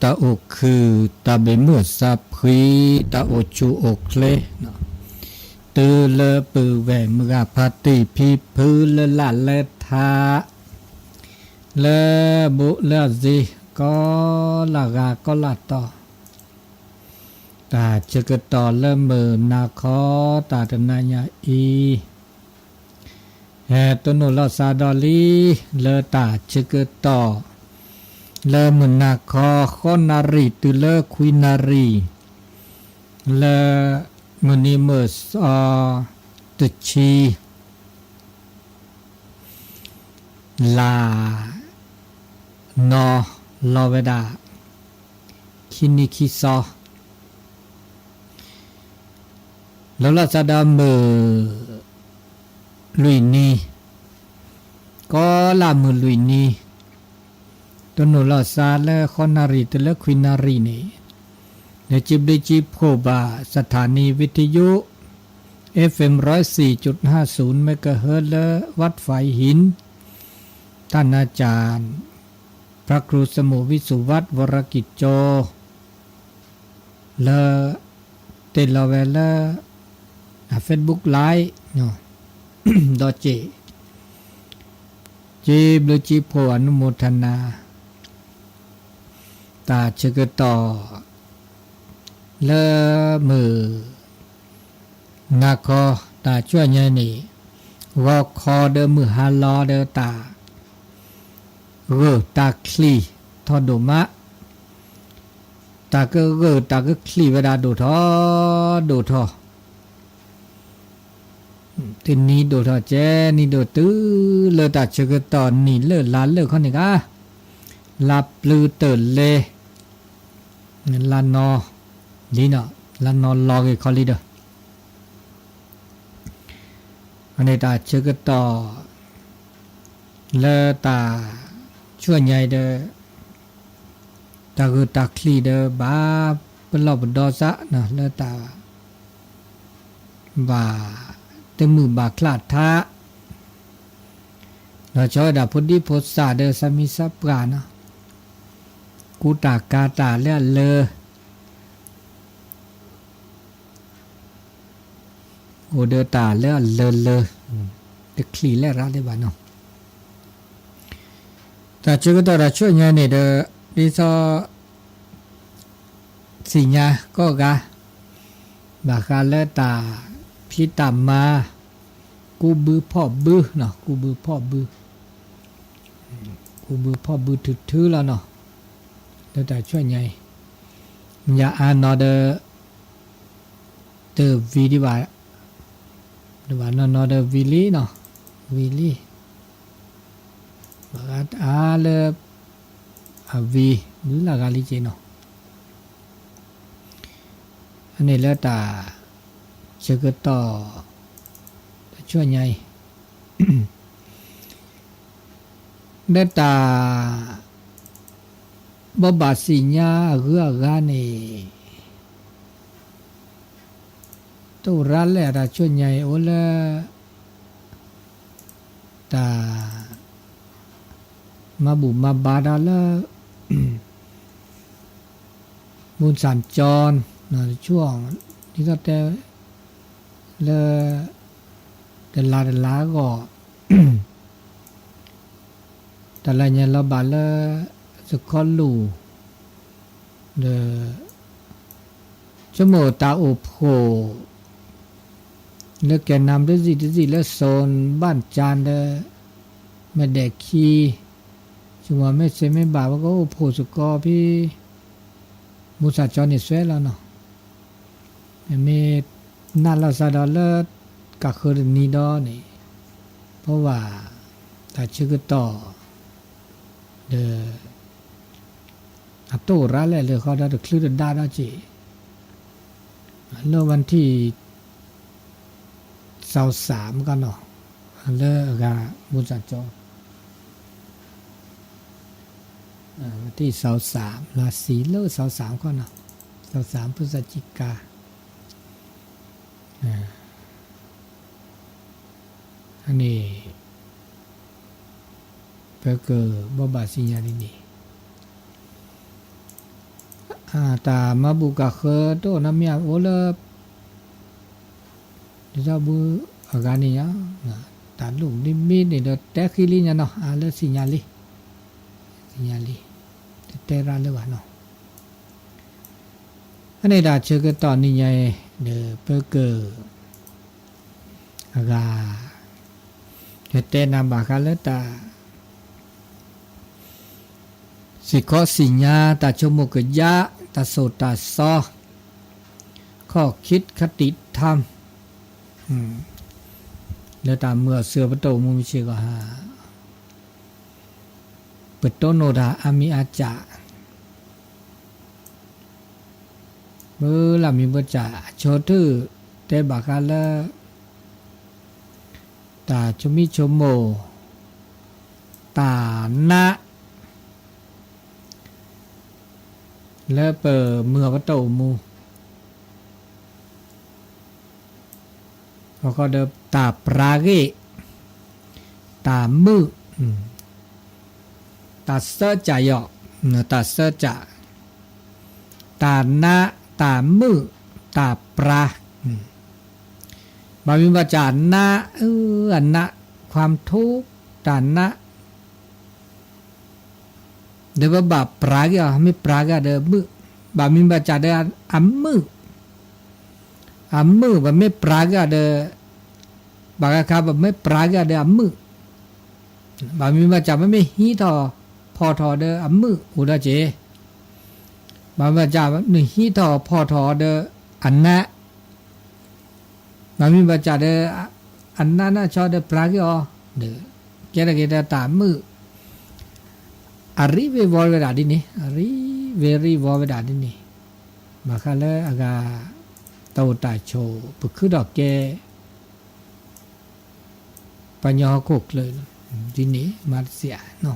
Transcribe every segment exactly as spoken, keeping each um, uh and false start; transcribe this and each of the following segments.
တၢ်အိၣ်ခုၣ် တၢ်ဘၣ်မုာ်သးဖှံ တၢ်အိၣ်ဆူၣ်အိၣ်ချ့ တုၤလၢပုၢ်ဝဲၢ်မုၢ်ဂၤဖါတံၢ်ဖံဖု လၢလၢ်လၢထး လၢဘူးလၢအစ့ ကိးလၢ်ဂၤကိးလၢ်တီၤ တၢ်ဆၢကတီၢ်လၢမုၢ်နၤခီ တၢ်တနၤညါအံၤ အဲ တိၢ်နီၣ်လီၤစၢ်ဒီးလံ လၢတၢ်ဆၢကတီၢ် လၢမုၢ်နၤခီ ဃိးနၣ်ရံၣ် တုၤလၢခွံနၣ်ရံၣ် လၢမုၢ်နံၤမုၢ်သီ တဆံ လၢ်နီၤ လီၤဝဲဒၣ် ခံနံၤခံစီ လီၤလီၤစၢ်ဒီးမုၢ်လွံၢ်နံၤ ကိးလၢ်မုၢ်လွံၢ်နံၤ တိၢ်နီၣ်လီၤစၢ်လၢဃိးနၣ်ရံၣ် တုၤလၢခွံနၣ်ရံၣ်န့ၣ် လၢစံးဘျုးစံးဖှိၣ်ဘၣ် สถานีวิทยุ เอฟเอ็ม ร้อยสี่จุดห้าศูนย์ เมกะเฮิรตซ์ လၢ วัดฝายหิน ต้านอาจารย์ พระครูสมุห์ วิสุวัฒน์ วรกิจโจ လၢ တ့ၢ်လီၤဝဲလၢ Facebook Live နီၤ ဒီးစ့ၢ် စံးဘျုးစံးဖှိၣ် อนุโมทนา တၢ်ဆၢကတီၢ် လၢမုၢ်နၤခီ တၢ်ဆူညါန့ၣ် ဂီၤခီဒီးမုၢ်ဟါလီၤဒီး တၢ်ဂုာ်တၢ်ချံၣ်ထီၣ်ဒိၣ်မး တၢ်ကဂုာ်တၢ်ကချံၣ်ဝဲဒၣ်ဒိၣ်ထီၣ် ဒိၣ်ထီၣ် တနံၤဒိၣ်ထီၣ်ကဲ နံၤဒိၣ်တုၤလၢတၢ်ဆၢကတီၢ် နံၤလၢလါလၢခီန့ၣ်ဂ့ၤ လါပျုၤတၢ်လဲၤ လါနီၤလံနီၤ လါနီၤလီၤဂ့ၤခီလံဒီး အန့ၣ်တၢ်ဆၢကတီၢ် လၢတၢ်ဆူညါဒီး တၢ်ဂုာ်တၢ်ချံၣ်ဒီး ဘၣ်ပလီၢ်ပဒီစ့ၢ်နီၤ လၢတၢ် ဘၣ်တမုာ်ဘၣ်ချၢ်ထး ဒီးဆီဝဲဒၣ်ဖိဒံဖိသၣ်ဒီး သးမံသးပှၢ်နီၤ ကူတၢ်ကၤတၢ်လၢအလၢ အိၣ်ဒီးတၢ်လၢအလၢလၢ တချံၣ်လၢရၣ်လၢၤဘၣ်နီၤ တၢ်ဆၢကတီၢ်တၢ်ဆူညါန့ၣ်ဒီး ဒ်သိး သ့ၣ်ညါကိးဂၤ ဘၣ်ဃးလၢတၢ်ဖံးတၢ်မၤ ကူဘုဖီၣ်ဘုနီၤ ကူဘုဖီၣ်ဘု ကူဘုဖီၣ်ဘုထုထုလီၤနီၤ လၢတၢ်ဆူညါအံၤ ယၤအါနီၤဒီး တဝံၤဒံးဘၣ် တဘၣ်နီၢ်နီၢ်ဒီးဝံၤလံနီၤ ဝံၤလံ ဘၣ်ဃးအါလၢ အဝံၤ ဒုးလၢ်ဂၤလံက့ၤနီၤ အန့ၣ်လၢတၢ်ဆၢကတီၢ် တၢ်ဆူညါအံၤ လၢတၢ် ဘိးဘၣ်သ့ၣ်ညါအဂုၤအဂၤန့ၣ် တအိၣ်ရၣ်လၢအတၢ်ဆူညါအံၤ အိၣ်လၢ တၢ် မၤဘူၣ်မၤဘါတၢ်လၢ ဘူၣ်စၣ်ကၠီ နီၤ တဆိ ဒ်သိးတဲ လၢ တလါတလါအဂီၢ် တၢ်လၢညါလီၤဘၣ်လၢ စခီလူၢ် ဒီး ဆိကမိၣ်တၢ်အိၣ်ဖှိၣ် လၢကဲနမ်တစံၣ်တစံၣ်လၢ โซนบ้านจาน ဒီး မဲာ်ဒဲးခံ ဆိကမိၣ်မ့ၢ်စ့မ့ၢ်ဘၣ် ပကအိၣ်ဖှိၣ်စ့ၢ်ကီးဖဲ ဘူၣ်စၣ်ကၠီန့ၣ်စွဲလီၤနီၤ မ့ၢ်နၢ်လီၤစၢ်ဒီးလၢ ကးဃုတနံၤဒီးန့ၣ် ဘိးဘၣ် တၢ်ဆၢကတီၢ် ဒီး အတအိၣ်ရၣ်လၢအလၢဃီဒီး တချုးတဒါဒီးက့ၤ လၢ วันที่ သၢဝ်းသၢမ် ကနီၤ လၢအဂၤ ဘူၣ်စၣ်ကၠီ วันที่ သၢဝ်းသၢမ် လါဆံလၢ သၢဝ်းသၢမ် ကနီၤ သၢဝ်းသၢမ် พฤศจิกา အန့ၣ် ပကဘိးဘၣ်သ့ၣ်ညါဒ်န့ၣ် အၢ တၢ်မၤဘူၣ်ကၣ်ဃၢၤတအိၣ်နီတမံၤ အိၣ်လၢ ဒ်သိးဘုအဂၤန့ၣ်ယါ, တၢ်လုၵ်ၢ်နံမိတ်န့ၣ်ဒီး တဲဃံလံညါနီၤ, အါ လၢသ့ၣ်ညါလံ, သ့ၣ်ညါလံ, တတဲရၣ်လၢၤဘၣ်နီၤ. အန့ၣ်တၢ်ဆၢကတီၢ်နံၤညါအံၤ ဒီးပက အဂၤ ယတဲနၤဘၣ်ဃးလၢတၢ် စံၣ်ခီစံၣ်ညါ တၢ်ဆိကမိၣ်ကယၣ် တၢ်ဆိၣ်တၢ်ဆီ ข้อคิดคติธรรม လၢတၢ်မုာ်အီၤစၢၤပတၢ်အိၣ်မူမုၢ်ဆ့ၣ်ဂီၤဟါ ပတိၢ်နီၣ်တၢ်အါမံၤအါကၠၣ် မ့ၢ်လၢမံၤဘၣ်ကၠၣ် အဆိထူၣ် တဲဘၣ်ဃးလၢ တၢ်ဆိမိၣ်ဆိကမိၣ် တၢ်နး လၢပမုာ်အီၤပတၢ်အိၣ်မူ အဃိဒီး တၢ်ပြးဂ့ၢ် တၢ်မုာ် တၢ်စၢကၠၣ်ယီၤ တၢ်စၢကၠၣ် တၢ်နး တၢ်မုာ် တၢ်ပြး ဘၣ်မံၤဘၣ်ကၠၣ်နး အၢ အနး ความทุกข์ တၢ်နး ဒီးပဘၣ်ပြးက့ၤအီၤ မ့ၢ်ပြးက့ၤအီၤဒီး မုာ်, ဘၣ်မံၤဘၣ်ကၠၣ်ဒီး အမုာ်, အမုာ် ပမ့ၢ်ပြးက့ၤအီၤဒီး ဘၣ်ဃးခါ ပမ့ၢ်ပြးက့ၤအီၤဒီး အမုာ်, ဘၣ်မံၤဘၣ်ကၠၣ် ပမ့ၢ်ဟံးထီၣ်ဖီၣ်ထီၣ်ဒီး အမုာ် အိၣ်ဒီးက့ၤ, ဘၣ်မံၤဘၣ်ကၠၣ် နဟံးထီၣ်ဖီၣ်ထီၣ်ဒီး အနး ဘၣ်မံၤဘၣ်ကၠၣ်ဒီး အနးနးဆီဒီးပြးက့ၤအီၤ, ဒီးကဲထီၣ်က့ၤဒီးတၢ်မုာ်, အရံၣ်ဝ့ၤဝီဝဲဒၣ်ဒ်န့ၣ်, အရံၣ်ဝ့ၤရံၣ်ဝီဝဲဒၣ်ဒ်န့ၣ်, ဘၣ်ဃးလၢအဂၤ တၢ်အိၣ်တၢ်ဆိး ပခုထီၣ်ကဲ ပှၤကညီဟီၣ်ခိၣ်ချၢ ဒ်န့ၣ် မၤတစဲးနီ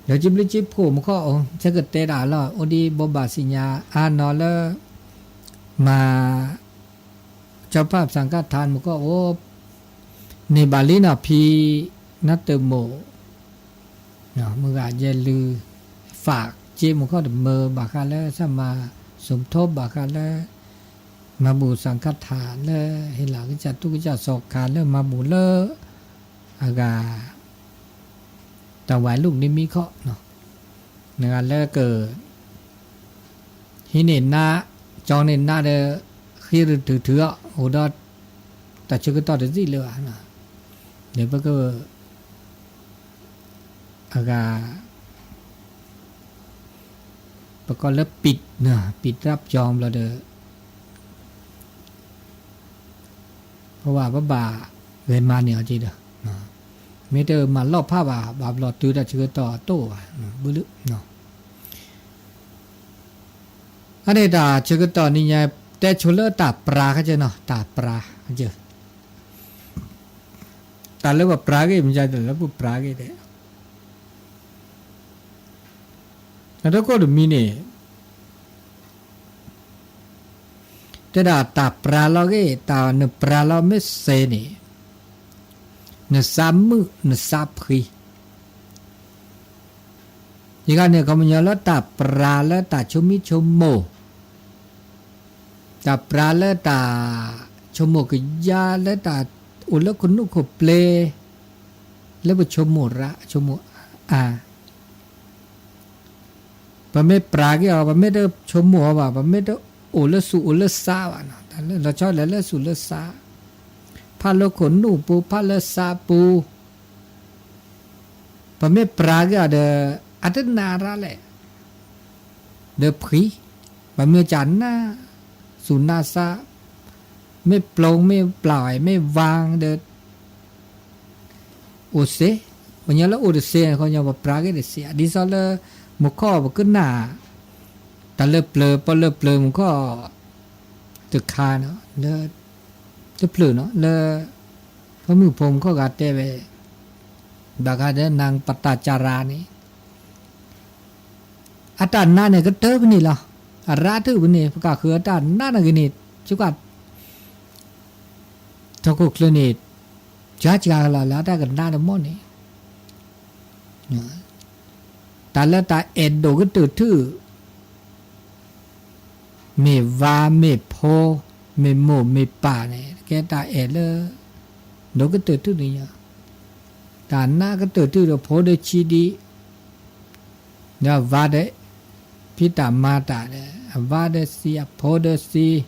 ၤ. ဒီးစံးဘျုးစံးဖှိၣ်မူခိၣ်အိၣ် ဆၢကတဲဒၣ်လီၤ အိၣ်ဒ်ဘိးဘၣ်စံၣ်ညါအါနီၤလၢ မၤ ကၠီဖပ်ႉသံဃဌာန်မူခိၣ်အိၣ် န့ၢ်ဘၣ်လံနီၤ ဖံနါတမိၢ် မုၢ်ဂၤယဲလူ ฝากစ့မူခိၣ်တမၢ ဘၣ်ဃးလၢ စၢ်မၤ สมทบ ဘၣ်ဃးလၢ မၤဘူၣ်သံဃဌာန်လၢ ဟ့ၣ်လီၤကစၢ်တူၢ်ကစၢ်စီၤခါလၢမၤဘူၣ်လၢ အဂၤ တၢ်ဝဲလုၢ်န့ၣ်မံၤခီနီၤ နဂၤလၢက ဟံးန့ၢ်နး ကၠီန့ၢ်နးဒီး ဃ့ရုၢ်တုၤတုၤအီၤ အိၣ်ဒီး တၢ်ဆၢကတီၢ်တသ့လၢၤဘၣ်နီၤ ဒီးပက အဂၤ ပကိးလၢ ปิดနီၤ ปิดรับจอง ဘျီဒီး เพราะว่า ပဘၣ်ဂဲၤမၤန့ၢ်အီၤက့ဒီး မ့ၢ်တမၤလီၣ်ဖးဘၣ် ဘၣ်ဘျီတုၤတၢ်ဆၢကတီၢ်အတိၢ်ဘၣ် ဘုလုနီၤ အန့ၣ်တၢ်ဆၢကတီၢ်နံၤညါ တဲဆိလၢတၢ်ပြးကဲနီၤ တၢ်ပြးကဲ တၢ်လၢပပြးက့ၤ မ့ၢ်ဒ်လဲၣ်လၢပပြးက့ၤဒဲး အတခိၣ်တမံၤန့ၣ် တဲဒၣ်တၢ်ပြးလီၤက့ၤ တၢ်နပြးလီၤမ့ၢ်စဲးန့ၣ် နစၢ်မုာ် နစၢ်ဖှံ ယကန့ၣ် ခီပညီလၢတၢ်ပြးလၢတၢ်ဆိမိၣ်ဆိကမိၣ် တၢ်ပြးလၢတၢ်ဆိကမိၣ်ကယၢ် လၢတၢ်အိၣ်လၢခိၣ်နူာ်ခိၣ်ပျ့ၤ လၢပဆိကမိၣ်ရၣ် ဆိကမိၣ်အါ ပမ့ၢ်ပြးက့ၤအီၤ ပမ့ၢ်တဆိကမိၣ်အီၤဘၣ် ပမ့ၢ်တအိၣ်လၢသူၣ်အိၣ်လၢသးဘၣ်နီၤ တၢ်လၢလီၤဆီဒၣ်လၢသူၣ်လၢသး ဖးလၢခိၣ်နူာ်ပူၤ ဖးလၢသးပူၤ ပမ့ၢ်ပြးက့ၤအီၤဒီး အတနာ်ရၣ်လဲၣ် ဒီးဖှံ ပမ့ၢ်ကနၣ် သူၣ်နၢ်သး မ့ၢ်ပျိမ့ၢ်ပျီ မ့ၢ်ဝါဒီး အိၣ်စ့ ပှၤကညီလၢအိၣ်တစ့ ခီပညီပပြးက့ၤတစ့ ဒ်သိးလၢ မူခိၣ်ပကနၣ် တၢ်လၢပျၢၤ ပီၣ်လၢပျၢၤမူခိၣ် တခါနီၤ လၢ တဖျၢၣ်နီၤ လၢ ဖီမုၣ်ဖိမူခိၣ်ဂၤတဲဝဲ ဘၣ်ဃးဒီး นางปตาจารา န့ၣ် အတၢ်နးန့ၣ်ကတၢၢ်ဖဲန့ၣ်လီၤ အရၣ်ထုးဖဲန့ၣ် ပကဃုအတၢ်နးန့ၣ်ဂ့ၤန့ၣ် ဆူက ထီၣ်ခိၣ်ချၢန့ၣ် ကၢကၢလီၤလၢအတၢ်ကနးတမီၢ်န့ၣ် ပ တၢ်လၢတၢ်အဲၣ်ဒိၣ်ကတၢၢ်ထု မ့ၢ်ဝါ မ့ၢ်ဖိ မ့ၢ်မိၢ် မ့ၢ်ပၢ်န့ၣ် ကဲတၢ်အဲၣ်လၢ ဒိၣ်ကတၢၢ်ထုန့ၣ်ညါ, တၢ်နးကတၢၢ်ထုဒီးဖိဒီးဆံးဒံး, ဒီးအဝါဒီး ဖံးတၢ်မၤတၢ်ဒီး အဝါဒီးစံး အဖိဒီးစံး,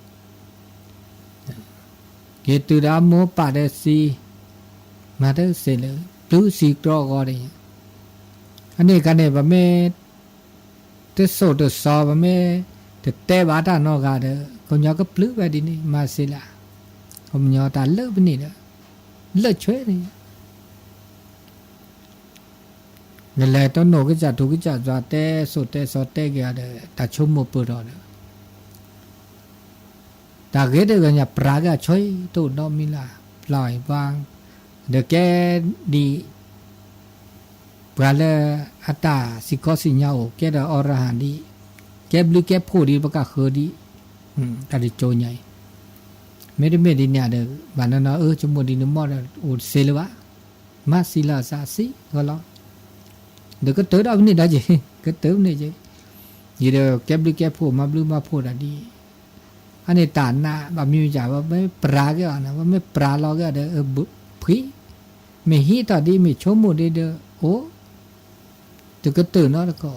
က့ၤတုၤဒီးအမိၢ်ပၢ်ဒီးစံး, မၤတစ့ၢ်လၢ တုၤစံးတြီအဂီၢ်န့ၣ်, အန့ၣ်အခါန့ၣ် ပမ့ၢ် တစိာ်တစီ ပမ့ၢ်တတဲဘၣ်တၢ်နီတဂၤဒီး ကညီကပျုၢ်ဝဲဒ်န့ၣ် မၤစ့ၢ်လၢ်, ကညီတၢ်လၢပန့ၣ်ဒီး လၢာ်ဆွဲန့ၣ်, နလဲၤတနီၣ်ကစၢ်ထူကစၢ်စွၤ တဲစိာ်တဲစီတဲက့ၤအီၤဒီး တၢ်ဆိကမိၣ်ပၢၢ်ထီၣ်ဒီး တၢ်ဂ့ၤတဂၤညါ ပြးက့ၤအဆွဲ တအိၣ်ဒီးမံၤလၢ် ပျီအီၤဘၣ်, ဒီးကဲဒ် ပှၤလၢအတၢ်စံၣ်ကီစံၣ်ညါအိၣ် ကဲဒီးအီရဟၢၣ်ဒ်, ကဲဘျုးကဲဖှိၣ်ဒ် ပကဃၢၤဒ်, တၢ်တကၠိညါအံၤ, မ့တမ့ၢ်ဒ်န့ၣ်ဒီး ဘၣ်နီၢ်နီၢ် အၢ ဆိကမိၣ်ဒ်န့ၣ်မ့ၢ်ဒီး အိၣ်တစ့လၢၤဘၣ်, မၤစံးလၢ်စ့ၢ်ကီးလီၤ, ဒီးကတၢၢ်ဒီးပန့ၣ်ဒီးက့ၤ, ကတၢၢ်ပန့ၣ်က့ၤ, ယံၤဒီးကဲဘျုးကဲဖှိၣ် မၤဘျုးမၤဖှိၣ်တၢ်ဒ် အန့ၣ်တၢ်နး ဘၣ်မံၤမ့ၢ်ယၤ ပမ့ၢ်ပြးက့ၤအီၤန့ၣ် ပမ့ၢ်ပြးလီၤက့ၤအီၤဒီး အၢ ဖှံ, မ့ၢ်ဟံးထီၣ်ဒ် မ့ၢ်ဆိကမိၣ်ဒ်ဒီး အိၣ်, တကတၢၢ်နီတခီ,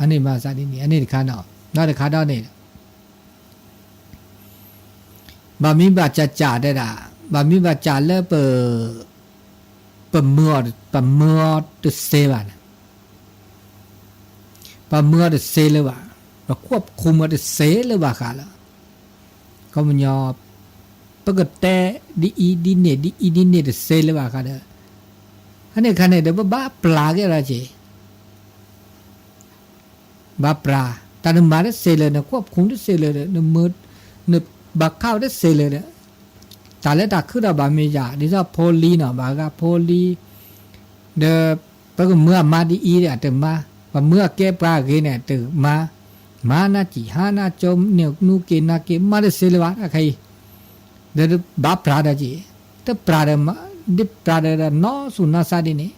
အန့ၣ်မၤစၢ်ဒ်န့ၣ် အန့ၣ်တခါနီၤ, နီတခါဒီးန့ၣ် ဘၣ်မံၤဘၣ်စၢ်စၢ်တဲဒၣ်, ဘၣ်မံၤဘၣ်စၢ်လၢပ ပမၢအီၤ ပမၢအီၤတစ့ဘၣ်န့ၣ် ပမၢအီၤတစ့လၢၤဘၣ်, ပကွပ်ၢ်ခူမ်အီၤတစ့လၢၤဘၣ်ဃးလၢၤ, ခီပညီ ပကတဲဒ်အံၤဒ်န့ၣ် ဒ်အံၤဒ်န့ၣ်တစ့လၢၤဘၣ်ဃးဒီး, အန့ၣ်အခါန့ၣ်ဒီး ပဘၣ်ပြးက့ၤဒီးက့ၤ ဘၣ်ပြး, တၢ်နမၤတစ့လၢၤ နကွပ်ၢ်ခူမ်တစ့လၢၤဒီး နမၢ နဘၣ်ခးတစ့လၢၤဒီး, တၢ်လၢတၢ်ခုၣ်ထီၣ်ဘၣ်မ့ၢ်ယၤ ဒ်သိးဖိလံၤနီၤ ဘၣ်ဂၤဖိလံၤ, ဒီး ပကမၢအမါဒ်အံၤဒီး အတမၤ, ပမၢအကဲပှၤအဂ့ၤန့ၣ် အတမၤ, မၤနၤစံၣ် ဟါနၤကၠိ န့ၢ်နူက့ၤနၤက့ၤ မၤတစ့လၢၤဘၣ် တၢ်ခဲအံၤ, ဒီးဘၣ်ပြးဒီးက့ၤ, တပြးဒီး ဒ်ပြးဒီး နီၢ်စူၢ်နီၢ်သးဒ်န့ၣ်,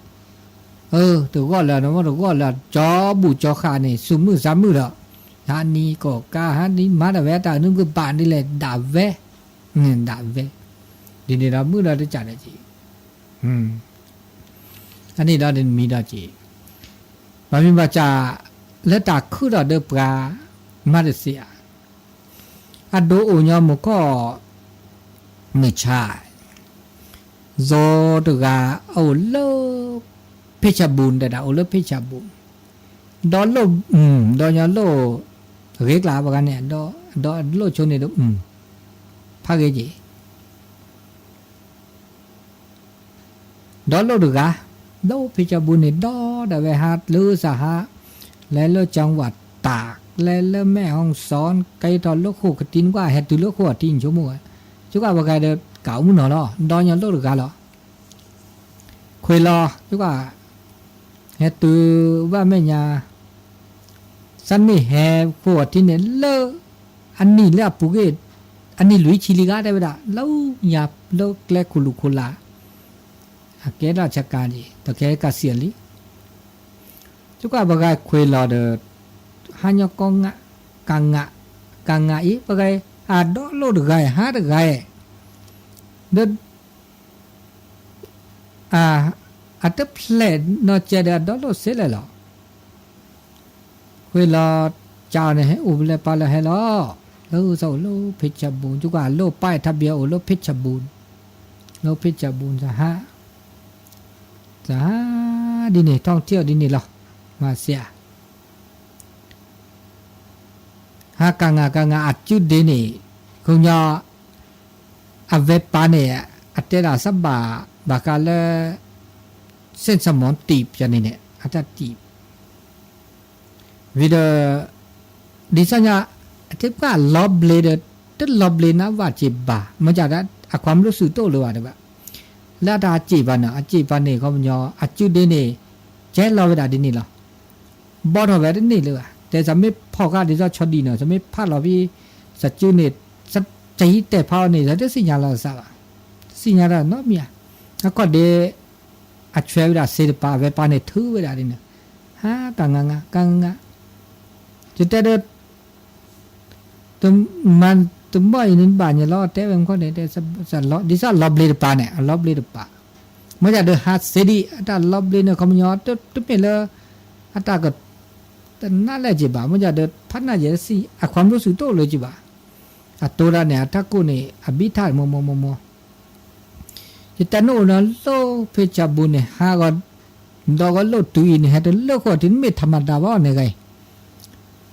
အၢ တဂီၢ်လၢၤ နမ့ၢ်တဂီၢ်လၢၤ ကၠီဘူၣ်ကၠီဃာ်န့ၣ် စူၣ်မုၢ်သးမုၢ်ဒီး, ဟးနံၤကိးကါ ဟးနံၤမၤတၢ်ဝဲ တၢ်နုကဘၣ်ဒ်လဲၣ် ဒၣ်ဝဲ, ဒၣ်ဝဲ, ဒ်န့ၣ်ဒီးမုၢ်ဒီးတကးဒီးက့ၤ အန့ၣ်ဒီးမံၤဒီးက့ၤ, ဘၣ်မံၤဘၣ်စၢ်လၢတၢ်ခုၣ်ထီၣ်ဒီးပှၤ မၤတစ့ဧါ, အဒိအိၣ်ညီမုၢ်ခီၣ် မုၢ်ဆါ, ယိၤတဂၤအိၣ်လၢ เพชรบูรณ์ တဲဒၣ် အိၣ်လၢ เพชรบูรณ์, ဒီးလိၣ် ဒီးညီလိၣ် ဂ့ၤကျါပှၤဂၤန့ၣ် ဒီးလိၣ်ဆိန့ၣ်ဒီး ဖးဂ့ၤက့ၤ ဒီးလိၣ်တဂၤ, ဒီး เพชรบูรณ์ န့ၣ် ဒီးဒၣ်ဝဲဟးလၢစဟါ, လဲၤလၢ จังหวัดตาก လဲၤလၢ แม่ฮ่องสอน ကဲထီၣ်လၢဃိၣ်ကထံ ကွၢ်ဟဲတုၤလၢဃိၣ်ကထံ ဆိကမိၣ်ဝဲ, ဆိကမိၣ်ပှၤဂၤဒီး ကးမုၢ်နီၤလီၤ, ဒီးညီလိၣ်တဂၤလီၤ. ခွ့ၣ်လီၤ ဆိကမိၣ် ဟဲတုၤဘၣ်မဲာ်ညါ သန့ၣ်ဟဲဃိၣ်ကထံန့ၣ်လၢ အနံၣ်လၢအပူၤကွံာ် အနံၣ်လွံၢ်ဆံလံဂၤ တဲဝဲဒၣ် လၢညါ လၢကျဲခိၣ်လူၣ်ခိၣ်လာ် အကဲဒၣ်ဆကၤလံ တကဲကးစံၣ်လံ. ဆိကမိၣ်ပှၤဂၤခွ့ၣ်လီၤဒီး ဟါညီကီငါ ကငါ ကငါအံၤ ပှၤဂၤအဒီလိၣ်တဂၤ ဟါတဂၤ ဒီး အ အတဖျဲၣ်နီၢ်ကဲဒီး အဒီလိၣ်စ့လဲၣ်လီၤ. ခွ့ၣ်လီၤ ကၠီန့ၣ် ဟဲအိၣ်ဖဲလဲၣ်ပာ်လၢဟဲလီၤ လၢသးအိၣ်လၢ เพชรบูรณ์ ဆိကမိၣ်လိၣ် ป้ายทะเบียน အိၣ်လၢ เพชรบูรณ์ လၢ เพชรบูรณ์ စဟါ စဟါ ဒ်န့ၣ် ท่องเที่ยว ဒ်န့ၣ်လီၤ မၤစ့ဧါ ဟါကငါ ကငါ အစုဒ့န့ၣ် ခီညီ အဝဲပာ်န့ၣ် အတဲဒၣ်စဘၣ် ဘၣ်ဃးလၢ เส้นสมองตีบ ယၤန့ၣ်န့ၣ် အတၢ်တံၢ် ဝံၤဒီး ဒ်သိးညါ အတဲပှၤလီၤဘျ့ဒီး တလီၤဘျ့နၢ်ဝၣ်စ့ၢ်ဘၣ် မ့ၢ်ကဒီး အความรู้สึก တအိၣ်လၢၤဘၣ်တဲဘၣ် လၢအတၢ်အစ့ၢ်ဘၣ်န့ၣ် အစ့ၢ်ဘၣ်န့ၣ် ခီပညီ အစုဒ့န့ၣ် ကဲလီၤဝဲဒၣ်ဒ်န့ၣ်လီၤ. ဘီထီၣ်ဝဲတန့ၢ်လၢၤဘၣ်. တဲသးမ့ၢ်ဖီၣ်ဃာ်ဒ်သိးဆီဒံၣ်နီၤ သးမ့ၢ်ဖးလီၤဖဲ သးစုန့ၣ် သးတဟံးတဲာ်ဖးအီၤန့ၣ် သးတသ့ၣ်ညါလီၤသးဘၣ်. သ့ၣ်ညါတၢ်နီတမံၤဧါ. အခီၣ်ဒ့ အဆွဲဝဲဒၣ်စ့တပၤ အဝဲပာ်န့ၣ်ထုးဝဲဒၣ်ဒ်န့ၣ်. ဟါ ကငါငါ ကငါငါ ယတဲဒၣ် တမၤ တမီၢ်အံၤန့ၣ် ဘၣ်ညါလီၤ တဲဝဲမ့ၢ်ခီန့ၣ် တဲ စ စလီၤ ဒ်သိးလီၤဘျ့တပၤန့ၣ် အလီၤဘျ့တပၤ မ့ၢ်ဒၣ်ဒီးဟးစ့ဒံး အတၢ်လီၤဘျ့န့ၣ် ခီပညီ တ တမ့ၢ်လၢ အတၢ်က တနာ်လဲၣ်က့ဘၣ် မ့ၢ်ဒၣ်ဒီး ဖးနၢ်ယဲစံး အ ความรู้สึก တအိၣ်လၢၤက့ဘၣ် အတိဒၣ်န့ၣ် အတၢ်ကိၢ်န့ၣ် အဘံၣ်ထၣ် မီၢ်မီၢ်မီၢ်မီၢ် ယတဲနအိၣ်နီၤ လိၣ်ဖ့ၣ်ချၢပူၤန့ၣ် ဟးဂီၤ ဒီးဂီၤလိၣ်တုၤအံၤန့ၣ် ဟဲတလိၣ်ဃီ တမ့ၢ်ထးမတၤဘၣ်န့ၣ်ဂ့ၤ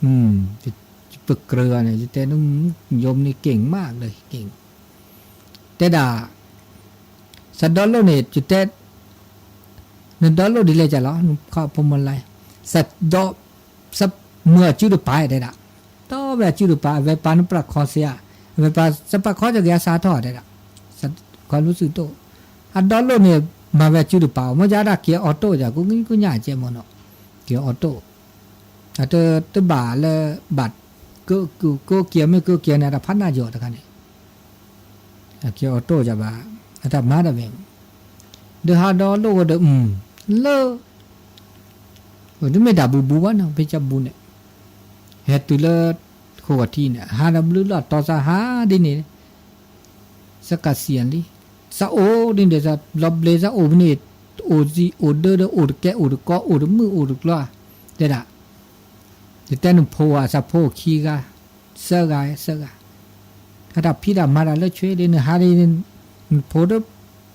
อืม ပကြၢးအီၤန့ၣ် ယတဲန โยมนี่เก่งมากเลย เก่ง တဲဒၣ် စဒီလိၣ်န့ၣ် ယတဲ နဒီလိၣ်ဒ်လဲၣ်ကလီၤ နခီဖိမလါ စဒီ စ မုၢ်အစုတပၤတဲဒၣ် ဒီဝဲအစုတပၤ အဝဲပာ်နပျၢ်ခီစ့ဧါ အဝဲပာ် စပာ်ခီက့ၤအစးထီၣ်တဲဒၣ် စ ความรู้สึก တအိၣ် အဒီလိၣ်န့ၣ် မၤဝဲအစုတပၤ မ့ၢ်ဒၣ်တၢ်က့ၤအီးတိၣ်ယၤ ကူကူညၣ်ကဲမ့ၢ်နီၤ က့ၤအီးတိၣ် အတ တဘၣ်လၢ ဘၣ် က က ကက့ၤမ့ၢ်ကက့ၤန့ၣ် အတၢ်ဖးနၢ်ယိာ်တခါန့ၣ် အက့ၤအီးတိၣ်ယၤဘၣ် အတၢ်မၤတၢ်ဝဲ ဒီးဟးဒီလိၣ်ဝဲဒီး อืม လၢ တမ့ၢ်တၢ်ဘူးဘူးဘၣ်နီၤ ဖ့ၣ်ချၢပူၤန့ၣ် ဟဲတုၤလၢ ဃိးဂီၤထံးန့ၣ် ဟးဒီးဘျုးလီၤတီၤစးဟးဒ်န့ၣ် စကစံယၤလံ စအိၣ်ဒ်န့ၣ် စလီၤဘျ့စအိၣ်ဖဲန့ၣ် အိၣ်စံးအိၣ်ဒၢဒီး အိၣ်တကဲ အိၣ်တကီ အိၣ်တမုၣ် အိၣ်တကျီ တဲဒၣ် ယတဲနဖိဧါ စးဖိခံဂၤ သၢဂၤ သၢဂၤ အတၢ်ဖံးတၢ်မၤတၢ်လၢချွ့ဒ်န့ၣ် ဟးဒ်န့ၣ် နဖိတ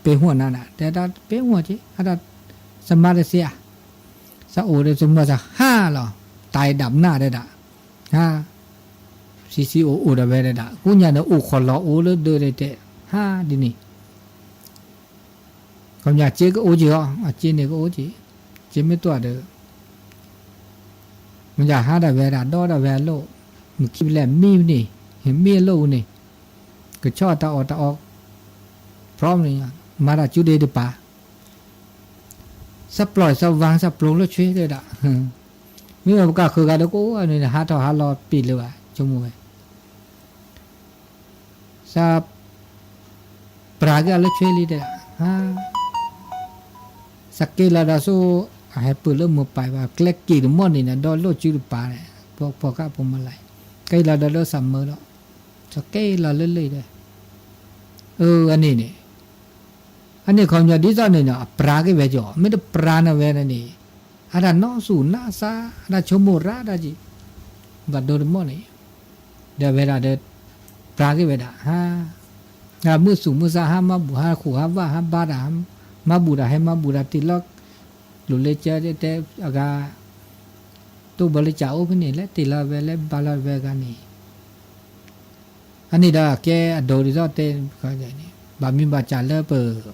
ပ့ၤဟူၣ်နၤနၤ တဲတၢ်ပ့ၤဟူၣ်က့ အတၢ် စမၤတစ့ဧါ စအိၣ်ဒီး စမၤစးဟးလီၤ တၢ်အဲၣ်ဒၣ်ပနၢ်တဲဒၣ် ဟါ စံးစံးအိၣ်အိၣ်ဒၣ်ဝဲတဲဒၣ် ကူညါန့ၣ် အိၣ်ခိးလီၤအိၣ်လၢဒၢးတဲ ဟါဒ်န့ၣ် ခီပညီစ့ကအိၣ်က့ၤအီၤ အစ့န့ၣ်ကအိၣ်က့ၤ စ့မ့ၢ်တွၢ်ဒီး မ့ၢ်ယဟးဒၣ်ဝဲဒၣ် ဒီဒၣ်ဝဲအလိၣ် မ့ၢ်ခံဖဲလဲၣ် မံဖဲန့ၣ် မံအလိၣ်န့ၣ် ကဆီၣ်တၢ်အီၣ်တၢ်အီ พร้อม န့ၣ် မၤတၢ်ကၠူဒ့တပၤ စပျီၢ်စဝၢ်စပျိလၢချွ့တဲဒၣ် မ့ၢ်ပကဃုဂၤဒီးကအိၣ်န့ၣ် ဟးထီၣ်ဟးလီၤပ့ၤလၢၤဘၣ် ဆိကမိၣ်ဝဲ စ ပြးက့ၤအီၤလၢချွ့လံတဲဒၣ် ဟါ စက့လီၤဒီးဆူ အဟဲပၢၢ်လၢမိၢ်ပၢ်ဘၣ် ကျဲက့ၤတမီၢ်န့ၣ် ဒီးလိၣ်စုတပၤန့ၣ် ဖိ ဖိကၣ်ဖိမါလၢ က့ၤလီၤဒီးလၢစးမၢဒီး စက့လီၤလၢလၢဒီး အၢ အန့ၣ်န့ၣ် အန့ၣ်ခီပညီဒ်သိးန့ၣ်နီၤ အပြးက့ၤဝဲကီး မ့ၢ်တပြးန့ၣ်ဝဲန့ၣ် အတၢ်နီၣ်စူၣ်နီၣ်ဆါ အတၢ်ဆိကမိၣ်ရၤတၢ်က့ၤ ဘၣ်ဒိတမီၢ်န့ၣ် ဒီးဝဲဒၣ်ဒီး ပြးက့ၤဝဲဒၣ် ဟါ ဟးမုၢ်သူၣ်မုၢ်သး ဟးမၤဘူၣ် ဟးဃုာ်ဟးဝး ဟးဘါတၢ် ဟးမၤဘူၣ်တၢ် ဟဲမၤဘူၣ်တၢ် တ့ၢ်လီၤ ကျိၤလၢကၢ တဲအဂၤ တိၢ်ဘၢလၢကၢအိၣ်ဖဲန့ၣ် လဲၤတ့ၢ်လီၤဝဲ လဲၤဘါလီၤဝဲအဂၤန့ၣ် အန့ၣ်ဒီးကဲအဒိဒ်သိးတဲ ဘၣ်မံၤဘၣ်စၢ်လၢပ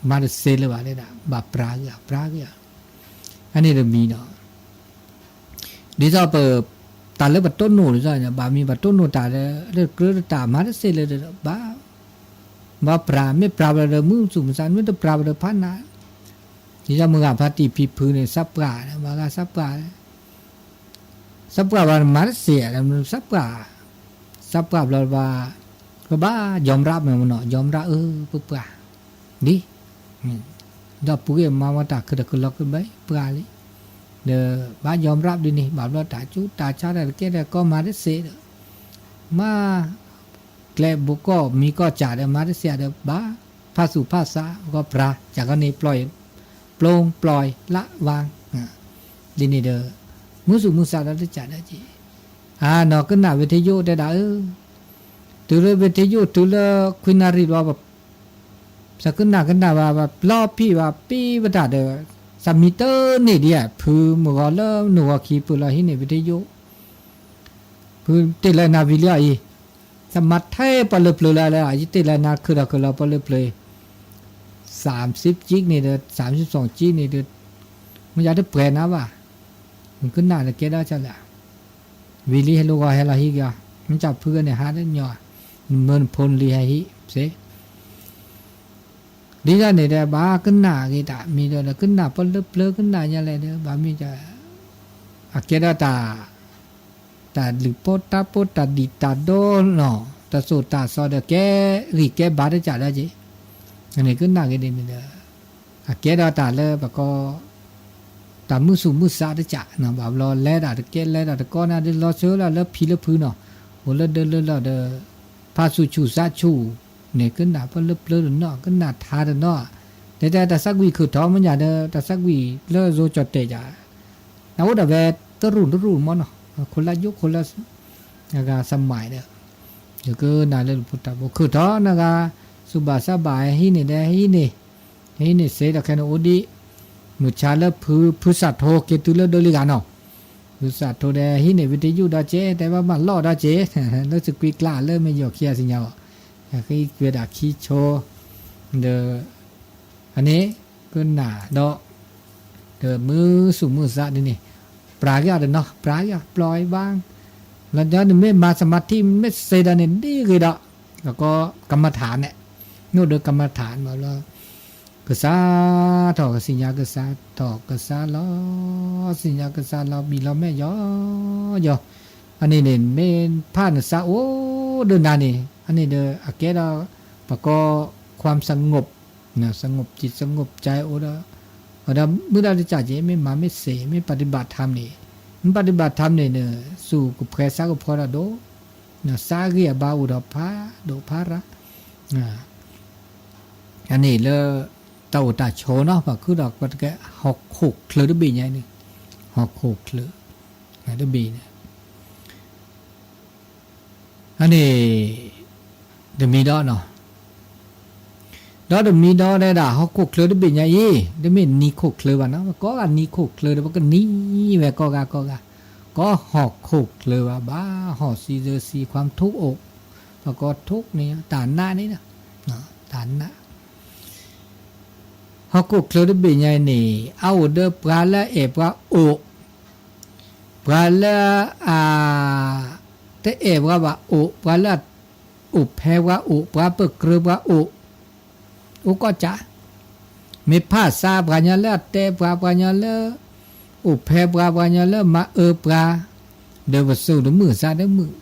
မၤတစ့လၢၤဘၣ်တဲဒၣ် ဘၣ်ပြးက့ၤ ပြးက့ၤ အန့ၣ်တမံၤဒီး ဒ်သိးပ တၢ်လၢပတိၢ်နီၣ်ဒ်သိးန့ၣ် ဘၣ်မံၤဘၣ်တိၢ်နီၣ်တၢ်လၢ လၢကြၢးတၢ်မၤတစ့လၢၤဒီး ဘၣ် ဘၣ်ပြး မ့ၢ်ပြးဘၣ်ဒီးမုၢ်သူၣ်မုၢ်သး မ့ၢ်တပြးဘၣ်ဒီးဖးနး ဒ်သိးမုၢ်ဂၤဖါတံၢ်ဖံဖုန့ၣ် သးပှၢ် ဘၣ်ဂၤသးပှၢ် သးပှၢ်ဘၣ်မၤတစ့ သးပှၢ် သးပှၢ်ဘျီဘၣ် ကဘၣ် ยอมรับ မ့ၢ်မနီၤ ยอมรับ အၢ ပပှၢ် ဒ် ဒီးပူၤက့ၤမၤဝဲတၢ်ခုၣ်တၢ်ခုၣ်လီၤကဘၣ်ပှၢ်လံ ဒီးဘၣ် ยอมรับ ဒ်န့ၣ် ဘၣ်ဘျီတၢ်ကၠူတၢ်ဆါတၢ်တကဲတၢ်ကီမၤတစ့ဒီး မၤ ကျဲဘူးကီၢ်မံၤကီၢ်စၢ်ဒီး မၤတစ့ဒီး ဘၣ် ဖးသူၣ်ဖးသး ကီၢ်ပြး စၢ်ကီးန့ၣ် ပျီ ပျိ ပျီ လး ဝါ ဒ်န့ၣ်ဒီး မုၢ်သူၣ်မုၢ်သးဒီးတစၢ်ဒီးက့ၤ အနီၢ်ကနၣ်ဝီထံယိၣ်တဲဒၣ်အၢ တုၤလၢဝီထံယိၣ်တုၤလၢခွံနၣ်ရံၣ်ဘျီ သးကနၣ်ကနၣ်ဘၣ် ဘၣ်ပျီဖံးဘၣ်ပံဝဲတၢ်ဒီး သးမံတန့ၢ်ဒံးဧါ ဖုမုၢ်ဂီၤလၢနုာ်ဂီၤခံဖုလီၤဟံးန့ၢ်ဝီထံယိၣ် ဖုတ့ၢ်လၢနၤဝံၤလံအီၤအံၤ သးမၤထဲပှၤလၢပျၢၤလၢလၢ ယတ့ၢ်လၢနၤခုၣ်ဒီးခုၣ်လီၤပှၤလၢပျၢၤ သၢမ်သိပ်းကျိတ်န့ၣ်ဒီး သၢမ်သိပ်းသွင်ကျိတ်န့ၣ်ဒီး မ့ၢ်ယၤတပှဲၤနၤဘၣ် နကနၣ်ဒီးကဲဒီးကလၢာ် ဝံၤလံဟဲလိာ်ဂီၤဟဲလီၤဟံးက့ၤအီၤ မ့ၢ်ကဖုဂၤန့ၣ်ဟးတညီ နမၢနဖိနလံၤဟဲဟံးစ့ ဒ်သိးန့ၣ်ဒီး ဘၣ်ကနၣ်က့ၤတၢ်မံၤဒီး ကနၣ်ပှၤလၢပျၢၤကနၣ်ညါလဲၣ်ဒီး ဘၣ်မ့ၢ်က အကဲဒီးတၢ် တၢ်လုၢ်ဖိတၢ်ဖိ တၢ်ဒံးတၢ်ဒိနီၤ တၢ်သိၣ်တၢ်သီဒီး ကဲဂံၢ်ကဲဘါတစၢ်ဒီးက့ၤ အန့ၣ်ကနၣ်က့ၤဒ်န့ၣ်ဒီး အကဲဒီးတၢ်လၢပကီ တၢ်မုၢ်သူၣ်မုၢ်သးတကးနီၤ ဘၣ်ဘျီလဲဒၣ်တကဲ လဲဒၣ်တကီနၤ ဒ်လီၤဆၢလၢ်လၢဖံလၢဖုနီၤ အိၣ်လၢဒၢလၢလီၢ်ဒီး ဖးဆူၣ်ဆူၣ်သးဆူၣ် န့ၣ်ကနၣ်ပှၤလၢပျၢၤတနီၤ ကနၣ်ထါတနီၤ တဲတဲတၢ်သးကွံာ်ခုၣ်ထီၣ်မ့ၢ်ညါဒီး တၢ်သးကွံာ်လၢယိၤကၠီၣ်တဲာ်ယၤ နအိၣ်ဒၣ်ဝဲတရူၢ်တရူၢ်မ့ၢ်နီၤ ခိၣ်လၢယိၤခိၣ်လၢ အဂၤစမၢၣ်ဒီး ယကနၣ်လၢပူၤတၢ်ဘိခုၣ်ထီၣ်နဂၤ စူၢ်ဘၣ်စးဘၣ်ဟံးန့ၢ်ဒီးဟံးန့ၢ် ဟံးန့ၢ်စ့ၢ်ဒီးခဲန့ၣ်အိၣ်ဒံး မုၢ်ဆါလၢဖု ဖုစၢ်ထိက့ၤတုၤလၢဒၢလံဂၤနီၤ ဖုစၢ်ထိဒီးဟံးန့ၢ်ဝံတယုၢ်ဒီးက့ၤ တဲဘၣ်မၤလီၢ်ဒီးက့ၤ လၢစကွံာ်ကျါလၢမ့ၢ်ယီၤခံဂၤစံၣ်ညါဘၣ် ယကဟံးကွံာ်ဒၣ်ခံဆိ ဒီး အန့ၣ် ကနၣ်ဒီး ဒီးမုၢ်သူၣ်မုၢ်သးဒ်န့ၣ် ပြးက့ၤအီၤတနီၤ ပြးက့ၤအီၤ ပျီၢ်ဘၣ် လီၤဒီးနမ့ၢ်မၤစမၤထံ မ့ၢ်စ့ၢ်ဒီးန့ၣ် ဒ်ဂ့ၤဒီး လီၤကီကမၤထၣ်န့ၣ် နအိၣ်ဒီးကမၤထၣ်မးလီၤ ကစၢ်ထီၣ်ကစံၣ်ညါ ကစၢ်ထီၣ် ကစၢ်လီၤ စံၣ်ညါ ကစၢ်လီၤဘံၣ်လီၤမဲာ်ယီၤယီၤ အန့ၣ်န့ၣ် မ့ၢ်ဖးနသးအိၣ်ဒီးနၤန့ၣ် အန့ၣ်ဒီး အကဲဒီး ပကိး ความสงบ นะ สงบจิตสงบใจ အိၣ်ဒီး အိၣ်ဒီးမုၢ်ဒၣ်တကးက့ၤ မ့ၢ်မၤမ့ၢ်စ့ၢ် မ့ၢ်ပฏิบัติธรรมန့ၣ် မ့ၢ်ပฏิบัติธรรมန့ၣ် န သူၣ်ကဖှဲးသးကဖှီဒီးဒိၣ် န သးဂ့ၢ်အဘါအိၣ်ဒီးဖးဒိၣ်ဖးရၣ် အန့ၣ်လၢ တၢ်အိၣ်တၢ်ဆိးနီၤ ပှၤခုဒီးပှၤတကဲ ဟီၣ်ခိၣ်ချၢတဘ့ၣ်ညါအံၤန့ၣ် ဟီၣ်ခိၣ်ချၢ တဘ့ၣ်န့ၣ် အန့ၣ် တမံၤဒီးနီၤ ဒီးတမံၤဒီးဒဲဒၣ် ဟီၣ်ခိၣ်ချၢတဘ့ၣ်ညါအံၤ တမ့ၢ်နံၤခိၣ်ချၢဘၣ်နီၤ ကိးဂၤနံၤခိၣ်ချၢဒီး ပကနံၤဝဲကိးဂၤကိးဂၤ ကိးဟီၣ်ခိၣ်ချၢဘၣ်ဘၣ် ဟီၣ်စံးစၢၤစံး ความทุกข์အိၣ် ပကိး ทุกข์ န့ၣ် တၢ်နးန့ၣ် တၢ်နး ဟီၣ်ခိၣ်ချၢတဘ့ၣ်ညါအံၤန့ၣ် အအိၣ်ဒီးပှၤ လၢအအဲၣ်ပှၤအိၣ် ပှၤလၢအ တအဲၣ်ပှၤဘၣ်အိၣ် ပှၤလၢအအိၣ်ဖဲပှၤအိၣ် ပှၤပၢၢ်ကြၢးပှၤအိၣ် အိၣ်ကိးကၢ် မ့ၢ်ဖးသးပှၤညီလၢအတဲပှၤ ပှၤညီလၢ အိၣ်ဖဲပှၤ ပှၤညီလၢမၤအၢပှၤ ဒီးပစိာ်တမုာ်သးတမုာ်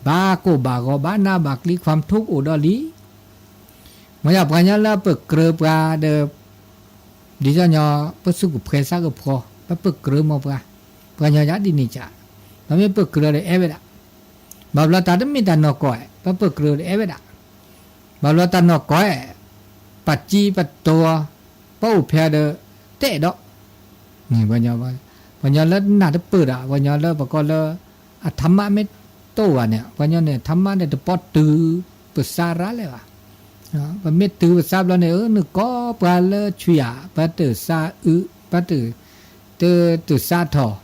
ဘၣ်ကိၢ်ဘၣ်ဂီၤ ဘၣ်နးဘၣ်ကျံ ความทุกข์အိၣ်ဒီးလံ မ့ၢ်ယၤပှၤညီလၢပၢၢ်ကြၢးပှၤဒီး ဒ်သိးညီ ပသူၣ်ကဖှဲးသးကဖှီ ပပၢၢ်ကြၢးမ့ၢ်ပှၤ ပှၤညီယၤဒ်န့ၣ်ကၢ် ပမ့ၢ်ပၢၢ်ကြၢးဒီးအဲၣ်ဝဲဒၣ် ဘၣ်ဘျီတၢ်တမ့ၢ်တၢ်နီၢ်ကီၢ် ပပၢၢ်ကြၢးဒီးအဲၣ်ဝဲဒၣ် ဘၣ်ဘျီတၢ်နီၢ်ကီၢ် ပာ်စံပာ်တီ ပအိၣ်ဖဲဒီး တအဲၣ်ဒီး န့ၣ် ပှၤညီ ပှၤညီလၢနၢ်တပၢၢ်ဒၣ် ပှၤညီလၢပကိးလၢ အထမၣ်မ့ၢ်တအိၣ်ဘၣ်န့ၣ် ပှၤညီန့ၣ် ထမၣ်န့ၣ်တပီတုၤပသးရၣ်လဲၣ်ဘၣ် ပမ့ၢ်တုၤပသးဘျီန့ၣ် အၢ နကိးပှၤလၢဆွံၣ်ဧါ ပှၤတၢၢ်သးအုး ပှၤတၢၢ် တၢၢ်သးထီၣ်